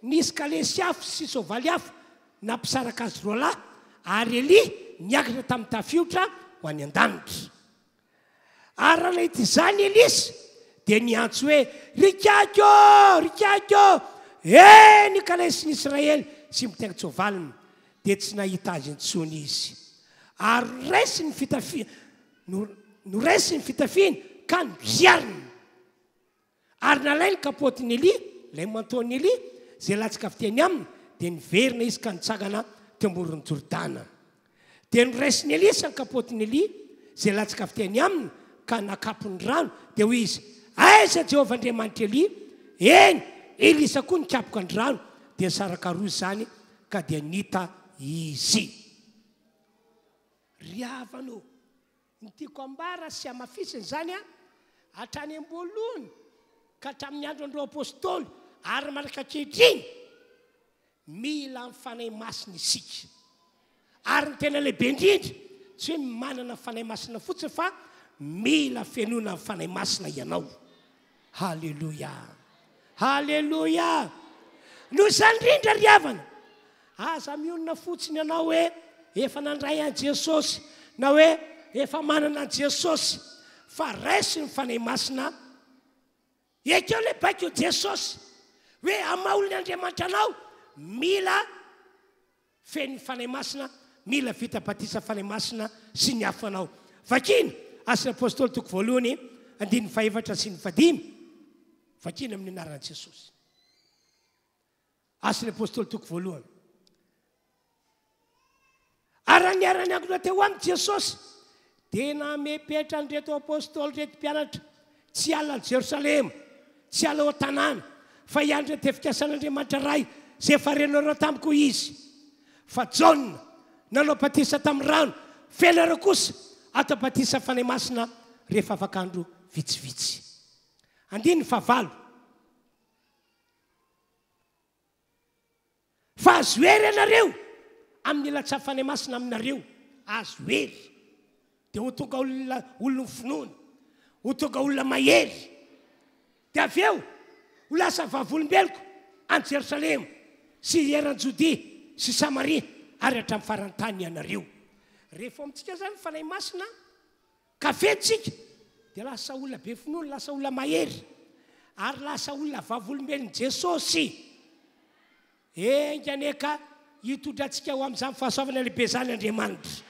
nisy kalesy afo sy soavaly afo nampisaraka azy roalahy, ary Elia niakatra tamin'ny tafiotra ho any an-danitra. Ary raha nahita izany Elisa, dia niantso hoe, Ry Kiaky ô! Ry Kiaky ô! Eny ny kalesin'i Israely sy ny mpitaingin-tsoavaliny! Dia tsy nahita azy intsony izy. Ary noraisiny ny fitafiany, Noraisiny ny fitafiany ka noziariny. Ary nalainy ny kapoatin'i Elia, ilay manteau-n'i Elia, izay latsaka avy teny aminy, dia niverina izy ka nitsangana teo amoron'i Jordana. Dia noraisin'i Elisa ny kapoatin'i Elia, izay latsaka avy teny aminy, ka nakapony rano, dia hoy izy, Aiza Jehovah Andriamanitr'i Elia? Eny, Elisa koa nikapoka ny rano, dia nisaraka roa izany, ka dia nita izy. Ry havana ô, ny tiako ambara sy hamafisina izany an, hatrany am-boalohany ka hatramin'ny andron'ireo Apostoly ary mandraka ankehitriny, mila ny Fanahy Masina isika. Ary ny tena lehibe indrindra, tsy hoe manana Fanahy Masina fotsiny fa mila fenoina ny Fanahy Masina ianao. Haleloia! Haleloia! Noho izany indrindra ry havana, aza mionona fotsiny ianao hoe efa nandray an'i Jesosy na hoe efa manana an'i Jesosy, fa raiso ny Fanahy Masina. Ekeo ilay baikon'i Jesosy hoe amin'ny maha olon'Andriamanitra anao, mila Feno ny Fanahy Masina, mila vita batisa Fanahy Masina sy ny afo anao. Vakina, Asan'ny Apostoly toko voalohany, andininy fahefatra sy ny fahadimy. Vakina amin'ny anaran'i Jesosy. Asan'ny Apostoly toko voalohany. Ary raha niara-niangona teo aminy Jesosy, dia namepetra an'ireto apostoly ireto mpianatra tsy hiala an'i Jerosalema, tsy hiala ao an-tanàna, fa hiandry ny tefikasan'Andriamanitra Ray, izay efa renareo tamiko izy. Fa Jaona nanao batisa tamin'ny rano, fa ianareo kosa hatao batisa Fanahy Masina rehefa afaka andro vitsivitsy. Andininy fahavalo. Fa azo hery ianareo amin'ny ilatsahan'ny Fanahy Masina aminareo. Azo hery. Dia ho tonga olona olon'ny finoana. Ho tonga olona mahery. Dia avy eo, ho lasa vavolombeloko any Jerosalema sy eran'i Jodia sy Samaria ary hatramin'ny faran'ny tany ianareo. Rehefa ao amintsika izany ny Fanahy Masina, ka feno tsika, dia lasa olona be finoana, lasa olona mahery, ary lasa olona vavolombelon'i Jesosy. Enga anie ka hitondra antsika ho amin'izany fahasoavana lehibe izany Andriamanitra.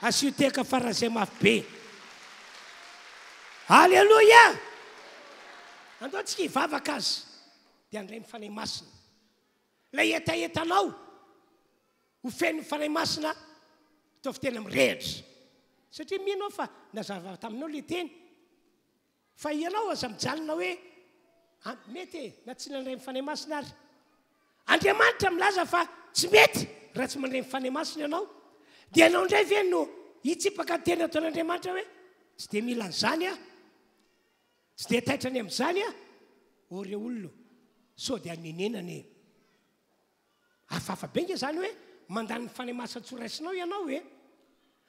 Asio tehaka faran'izay mafy be. Aleloia! Andao tsika hivavaka azy, dia handray ny Fanahy Masina. Ilay hetahetanao ho feno ny Fanahy Masina, ataovy tena mirehitra. Satria mino aho fa nazava taminao ilay teny. Fa ianao aza mijanona hoe mety e, na tsy nandray ny Fanahy Masina ary. Andriamanitra milaza fa tsy mety raha tsy mandray ny Fanahy Masina ianao. Dia ianao indray ve no hitsipaka ny teny ataon'Andriamanitra hoe tsy dia mila an'izany aho, tsy dia taitra ny amin'izany aho. Ô re olona, sao dia hanenenana e. Hafahafa be nge zany hoe mandany ny Fanahy Masina tsy ho raisinao ianao e!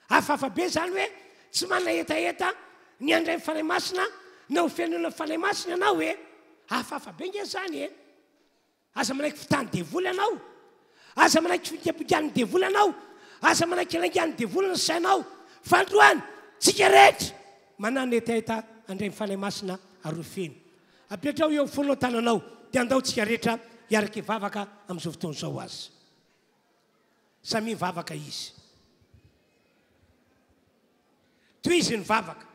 Hafahafa be zany hoe tsy manana hetaheta ny handray ny Fanahy Masina na ho fenoina ny Fanahy Masina ianao e! Hafahafa be nge zany e! Aza manaiky fitahan'ny devoly ianao. Aza manaiky finkampingan'ny devoly ianao. Aza manaiky laingan'ny devoly ny sainao. Fa androany, tsika rehetra manana hetaheta handray ny Fanahy Masina ary ho feno. Apetraho eo fonao tananao dia andao tsika rehetra hiaraka hivavaka amin'izao fotoana izao aza. Samia mivavaka izy. Tohizo ny vavaka.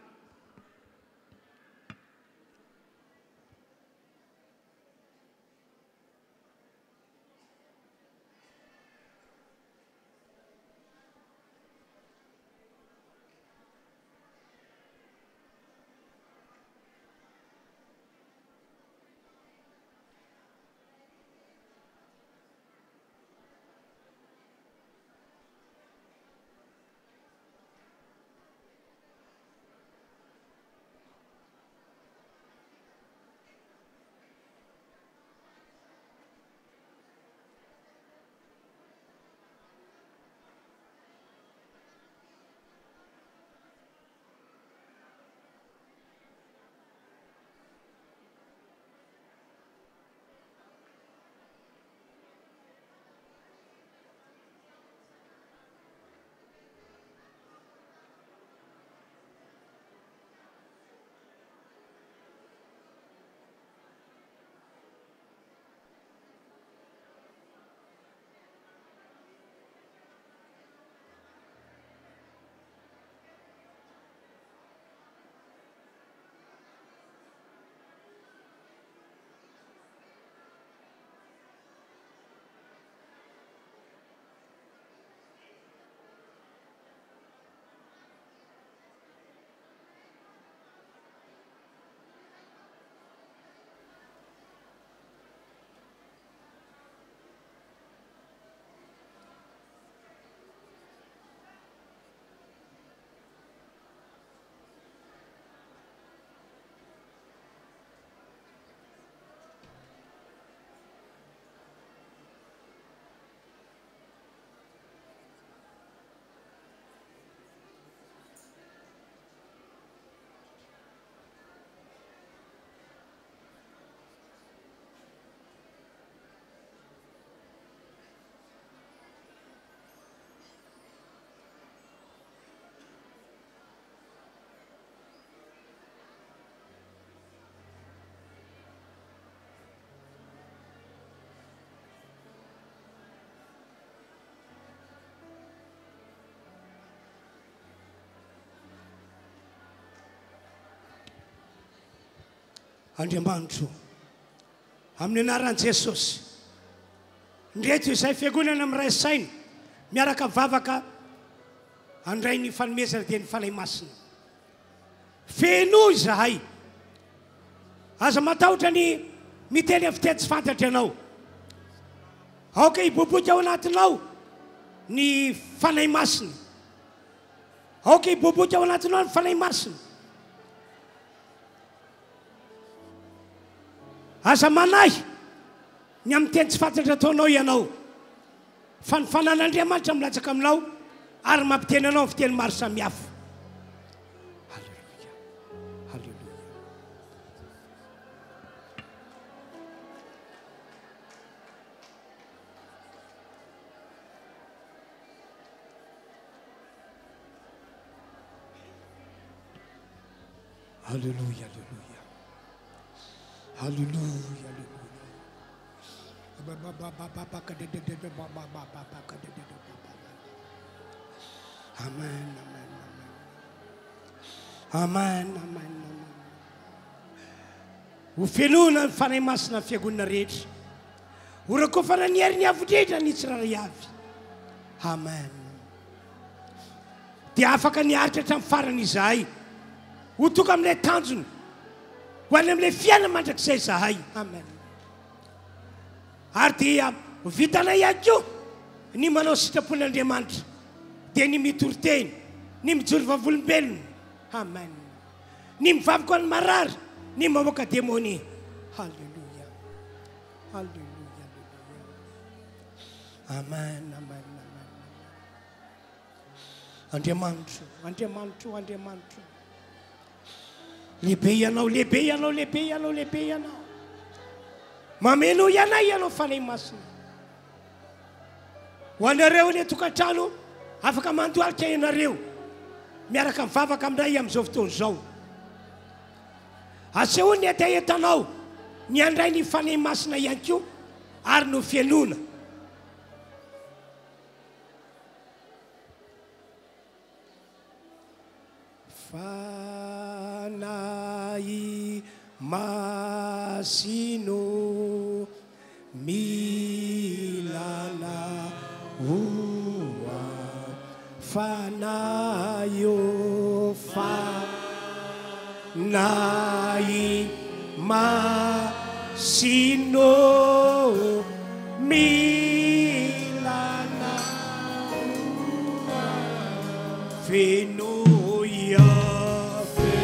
Andriamanitro, amin'ny anaran'i Jesosy, ndreto izay fiangonana miray saina, miaraka mivavaka handray ny fanomezana dia ny Fanahy Masina. Fenoy izahay. Aza matahotra ny miteny amin'ny fiteny tsy fantatra ianao. Aoka hiboiboika ao anatinao ny Fanahy Masina. Aoka hiboiboika ao anatinao ny Fanahy Masina. Aza manahy ny amin'ny teny tsy fantatra ataonao ianao, fa ny fanan'Andriamanitra milatsaka aminao ary mampiteny anao amin'ny fiteny maro samihafa. Haleloia. Haleloia. Aleloia, aleloia. Aleloia, aleloia. Amen, amen, amen. Amen, amen, amen. Ho fenoina ny Fanahy Masina ny fiangonana rehetra. Ho rakofana ny herin'ny Avo Indrindra ny tsirairay avy. Amen. Dia afaka niaritra hatramin'ny farany izahay. Ho tonga amin'ilay tanjona. Ho any amin'ilay fiainana mandrakizay izahay. Amen. Ary dia ho vitanay ihany koa ny manao sitrapon'Andriamanitra. Dia ny mitory teny, ny mijoro vavolombelona. Amen. Ny mivavaka ho an'ny marary, ny mamoaka demonia. Haleloia. Haleloia. Haleloia. Amen, amen, amen. Andriamanitro, Andriamanitro, Andriamanitro. Lehibe Ianao, lehibe Ianao, lehibe Ianao, lehibe Ianao. Mameno ianay Ianao Fanahy Masina. Ho anareo any an-tokantrano, afaka mandohalika ianareo miaraka mivavaka aminay amin'izao fotoana izao. Asehoy ny hetahetanao ny handray ny Fanahy Masina ihany koa ary nofenoina. Fanahy Masina ô, mila Anao aho. Fanahy ô, Fanahy Masina ô, mila Anao aho. Fenoy aho, fenoy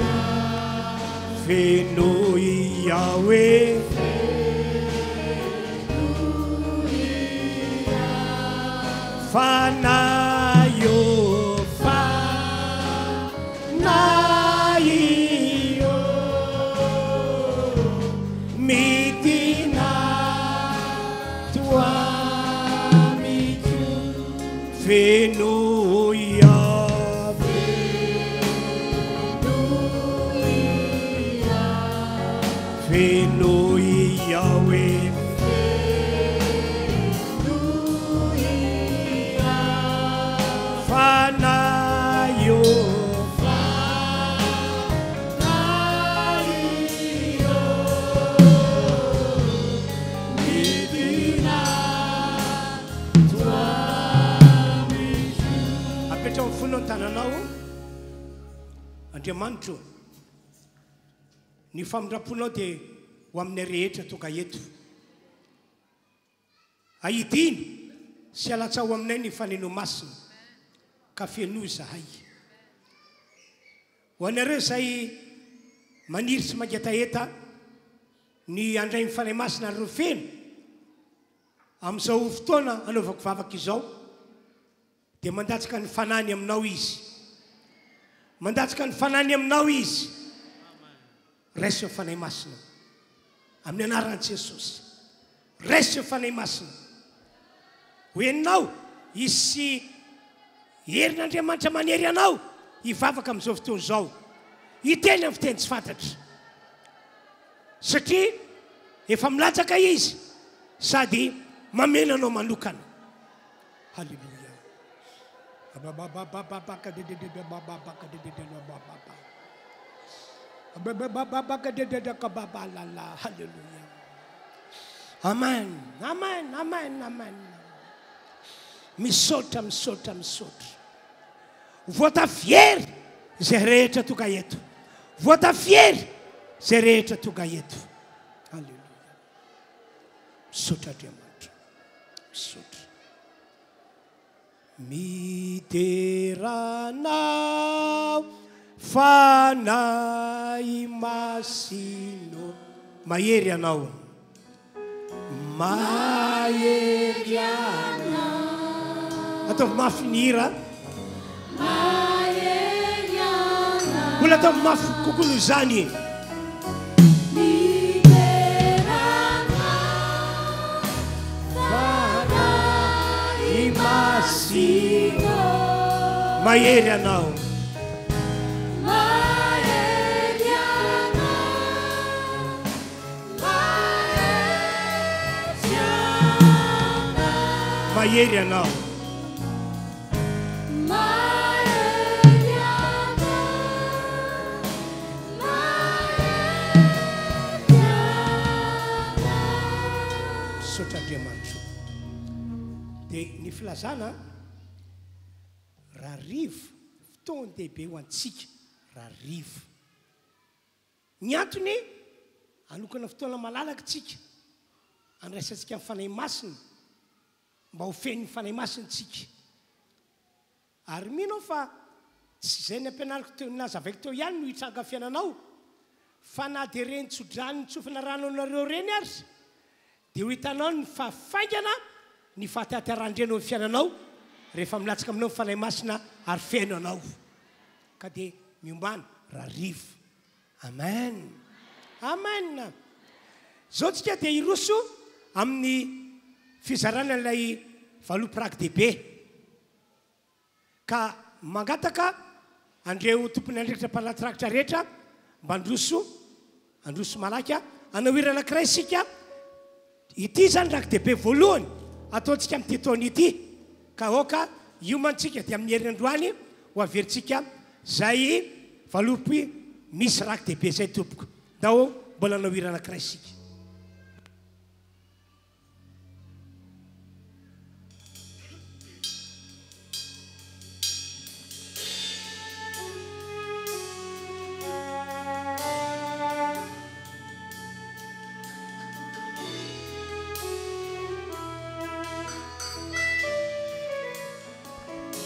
aho, fenoy Yahweh. Fanahy ô, Fanahy ô, midina toa amiko, fenoy aho, fenoy Yahweh. Fanahy ô, Fanahy ô, midina toa amiko. Apetraho amin'ny fonao ny tananao, Andriamanitro. Ny famindram-ponao dia ho aminay rehetra tonga eto. Ahidino sy alatsaho aminay ny faneno masina, ka fenoy izahay. Ho anareo izay maniry sy mangetaheta ny handray ny Fanahy Masina ary ho feno, amin'izao fotoana anaovako vavaka izao, Dia mandatsaka ny fanahiny aminao Izy. Mandatsaka ny fanahiny aminao Izy. Raiso ny Fanahy Masina. Amin'ny anaran'i Jesosy. Raiso ny Fanahy Masina. Ho henonao hisy herin'Andriamanitra manery anao hivavaka amin'izao fotoana izao. Hiteny amin'ny fiteny tsy fantatra. Satria efa milatsaka Izy sady mamela anao manokana. Haleloia. Haleloia. Amen. Amen. Amen. Amen. Misaotra, misaotra, misaotra. Voatafiery izay rehetra tonga eto. Voatafiery izay rehetra tonga eto. Haleloia. Misaotra Andriamanitra. Misaotra. Midera Anao Fanahy Masina. Mahery Ianao. Mahery Ianao. Ataovy mafy ny hira. Mahery Ianao. Mbola ataovy mafy kokoa noho izany. Midera Anao Fanahy Masina. Mahery Ianao. Mahery Ianao. Mahery Ianao. Misaotra Andriamanitra. Dia ny filazana Rahariva, fotoan-dehibe ho antsika Rahariva. Ny antony, hanokana fotoana malalaka isika handraisantsika ny Fanahy Masina, mba ho feno ny Fanahy Masina isika. Ary mino aho fa tsy izay nampianariko teo, nazavaiko teo ihany no hitranga amin'ny fiainanao, Fa na dia ireny tsodrano nitsofina rano anareo ireny aza dia ho hitanao ny fa faingana ny fahatataran-dreny eo amin'ny fiainanao rehefa milatsaka aminao ny Fanahy Masina ary feno anao. Ka dia miombàna Rarivo. Amen. Amen. Izao tsika dia hiroso amin'ny fizarana ilay valopy raki-dehibe. Ka mangataka an'ireo tompon'andraikitra mpanaty rakitra rehetra mba handroso handroso malaky hanao hira anankiray isika. Ity izany raki-dehibe voalohany ataontsika amin'ity taona ity. Ka aoka hiomantsika dia amin'ny heriny androany ho averintsika izay valopy misy raki-dehibe izay tompoko. Ndao mbola hanao hira anankiray isika.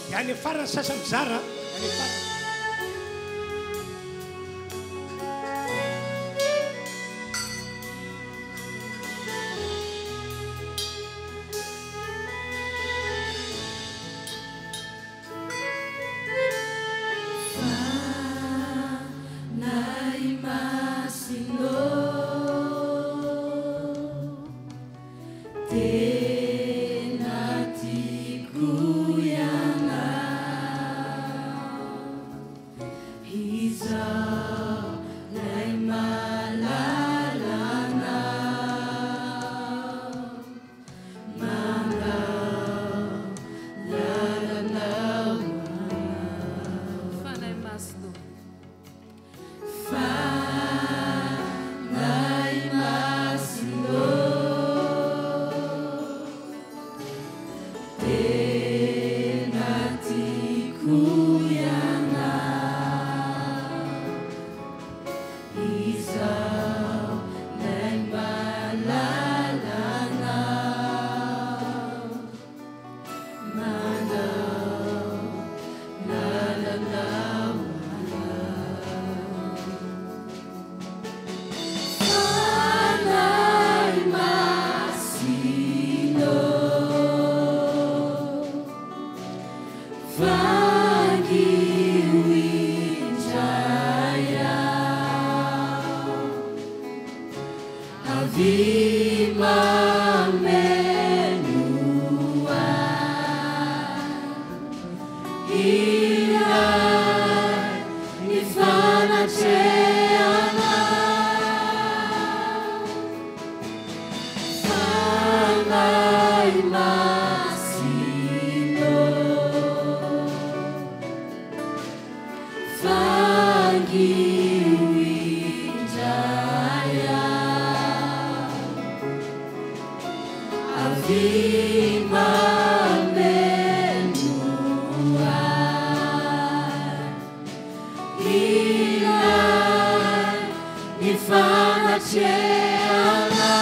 Dia any farany sasa mizara any farany. Fanahy Masina ô, tena tiako Ianao. Izaho lay malalanao, mandao lalanao aho. Fanahy Masina ô. Fanahy Masina ô, tena tiako Ianao. Izaho lay malalanao, mandao lalanao aho. Fanahy Masina ô, vangio indray aho. Avia mameno ahy, ilay ny fanatrehanao. Fanahy Masina ô, vangio indray aho. Avia mameno ahy, ilay ny fanatrehanao.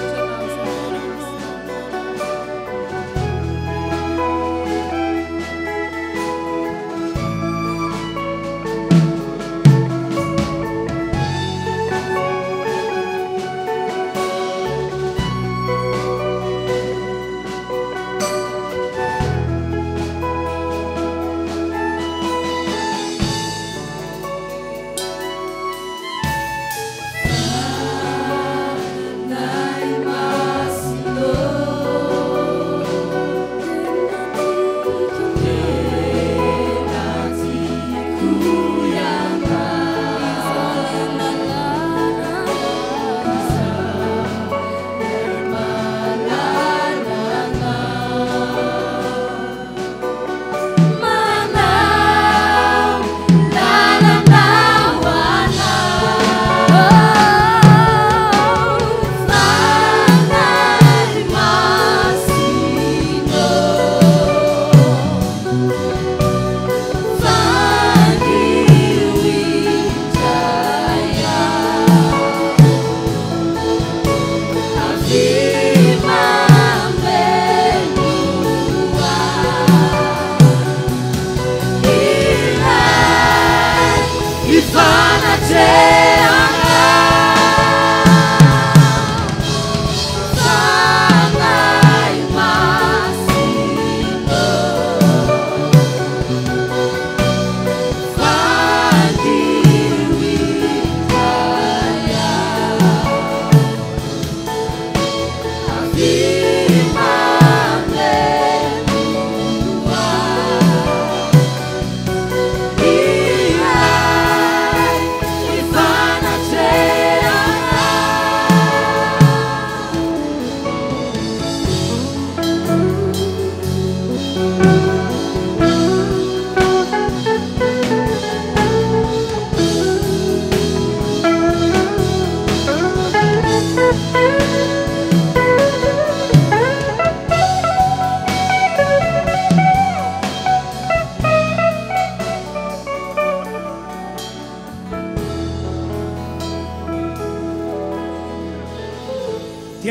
Misaotra anao Fanahy Masina. Fanahy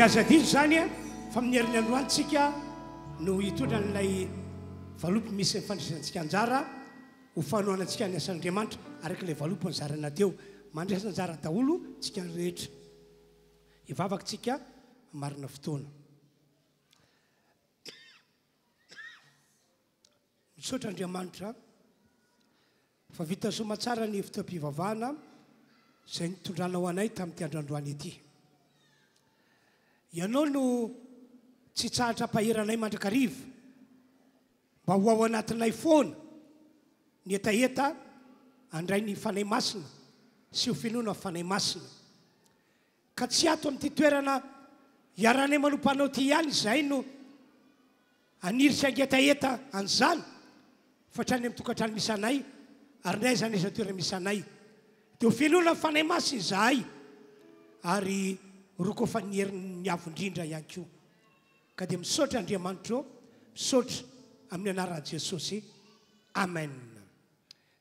Dia aza adino izany fa amin'ny herin'ny androany tsika no hitondra an'ilay valopy misy ny fandraisantsika anjara ho fanohanantsika ny asan'Andriamanitra araka ilay valopy nizarana teo. Mandraisa anjara daholo tsika rehetra. Hivavaka tsika marina fotoana. Misaotra Andriamanitra fa vita soamatsara ny fotoam-pivavahana izay nitondranao anay tamin'ity andro androany ity. Ianao no tsy tsahatra ampahery anay mandrakariva mba ho ao anatinay foana ny hetaheta handray ny Fanahy Masina sy ho finoana Fanahy Masina. Ka tsy ato amin'ity toerana iarahanay manompo Anao ity ihany izahay no haniry sy hangetaheta an'izany, fa hatrany amin'ny tokantrano misy anay, ary na aiza na aiza toerana misy anay. Dia ho fenoina ny Fanahy Masina izahay, ary rokofan'ny herin'ny Avo Indrindra ihany koa. Ka dia misaotra Andriamanitra ô, misaotra amin'ny anaran'i Jesosy. Amen.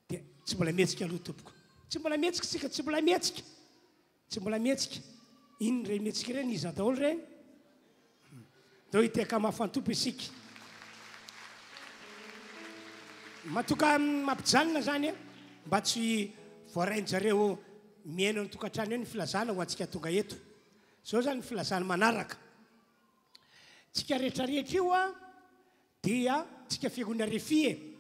Dia tsy mbola mihetsika aloha tompoko. Tsy mbola mihetsika isika, tsy mbola mihetsika. Tsy mbola mihetsika. Inona ireny mihetsika ireny? Iza daholo ireny? Ndao hitehaka mafy an-tompo isika. Matoka mampijanona izany mba tsy voarain-jareo mihaino ny tokantrano eo ny filazana ho antsika tonga eto. Izao izany ny filazana manaraka. Tsika rehetra rehetra io dia tsika fiangonana Refi e.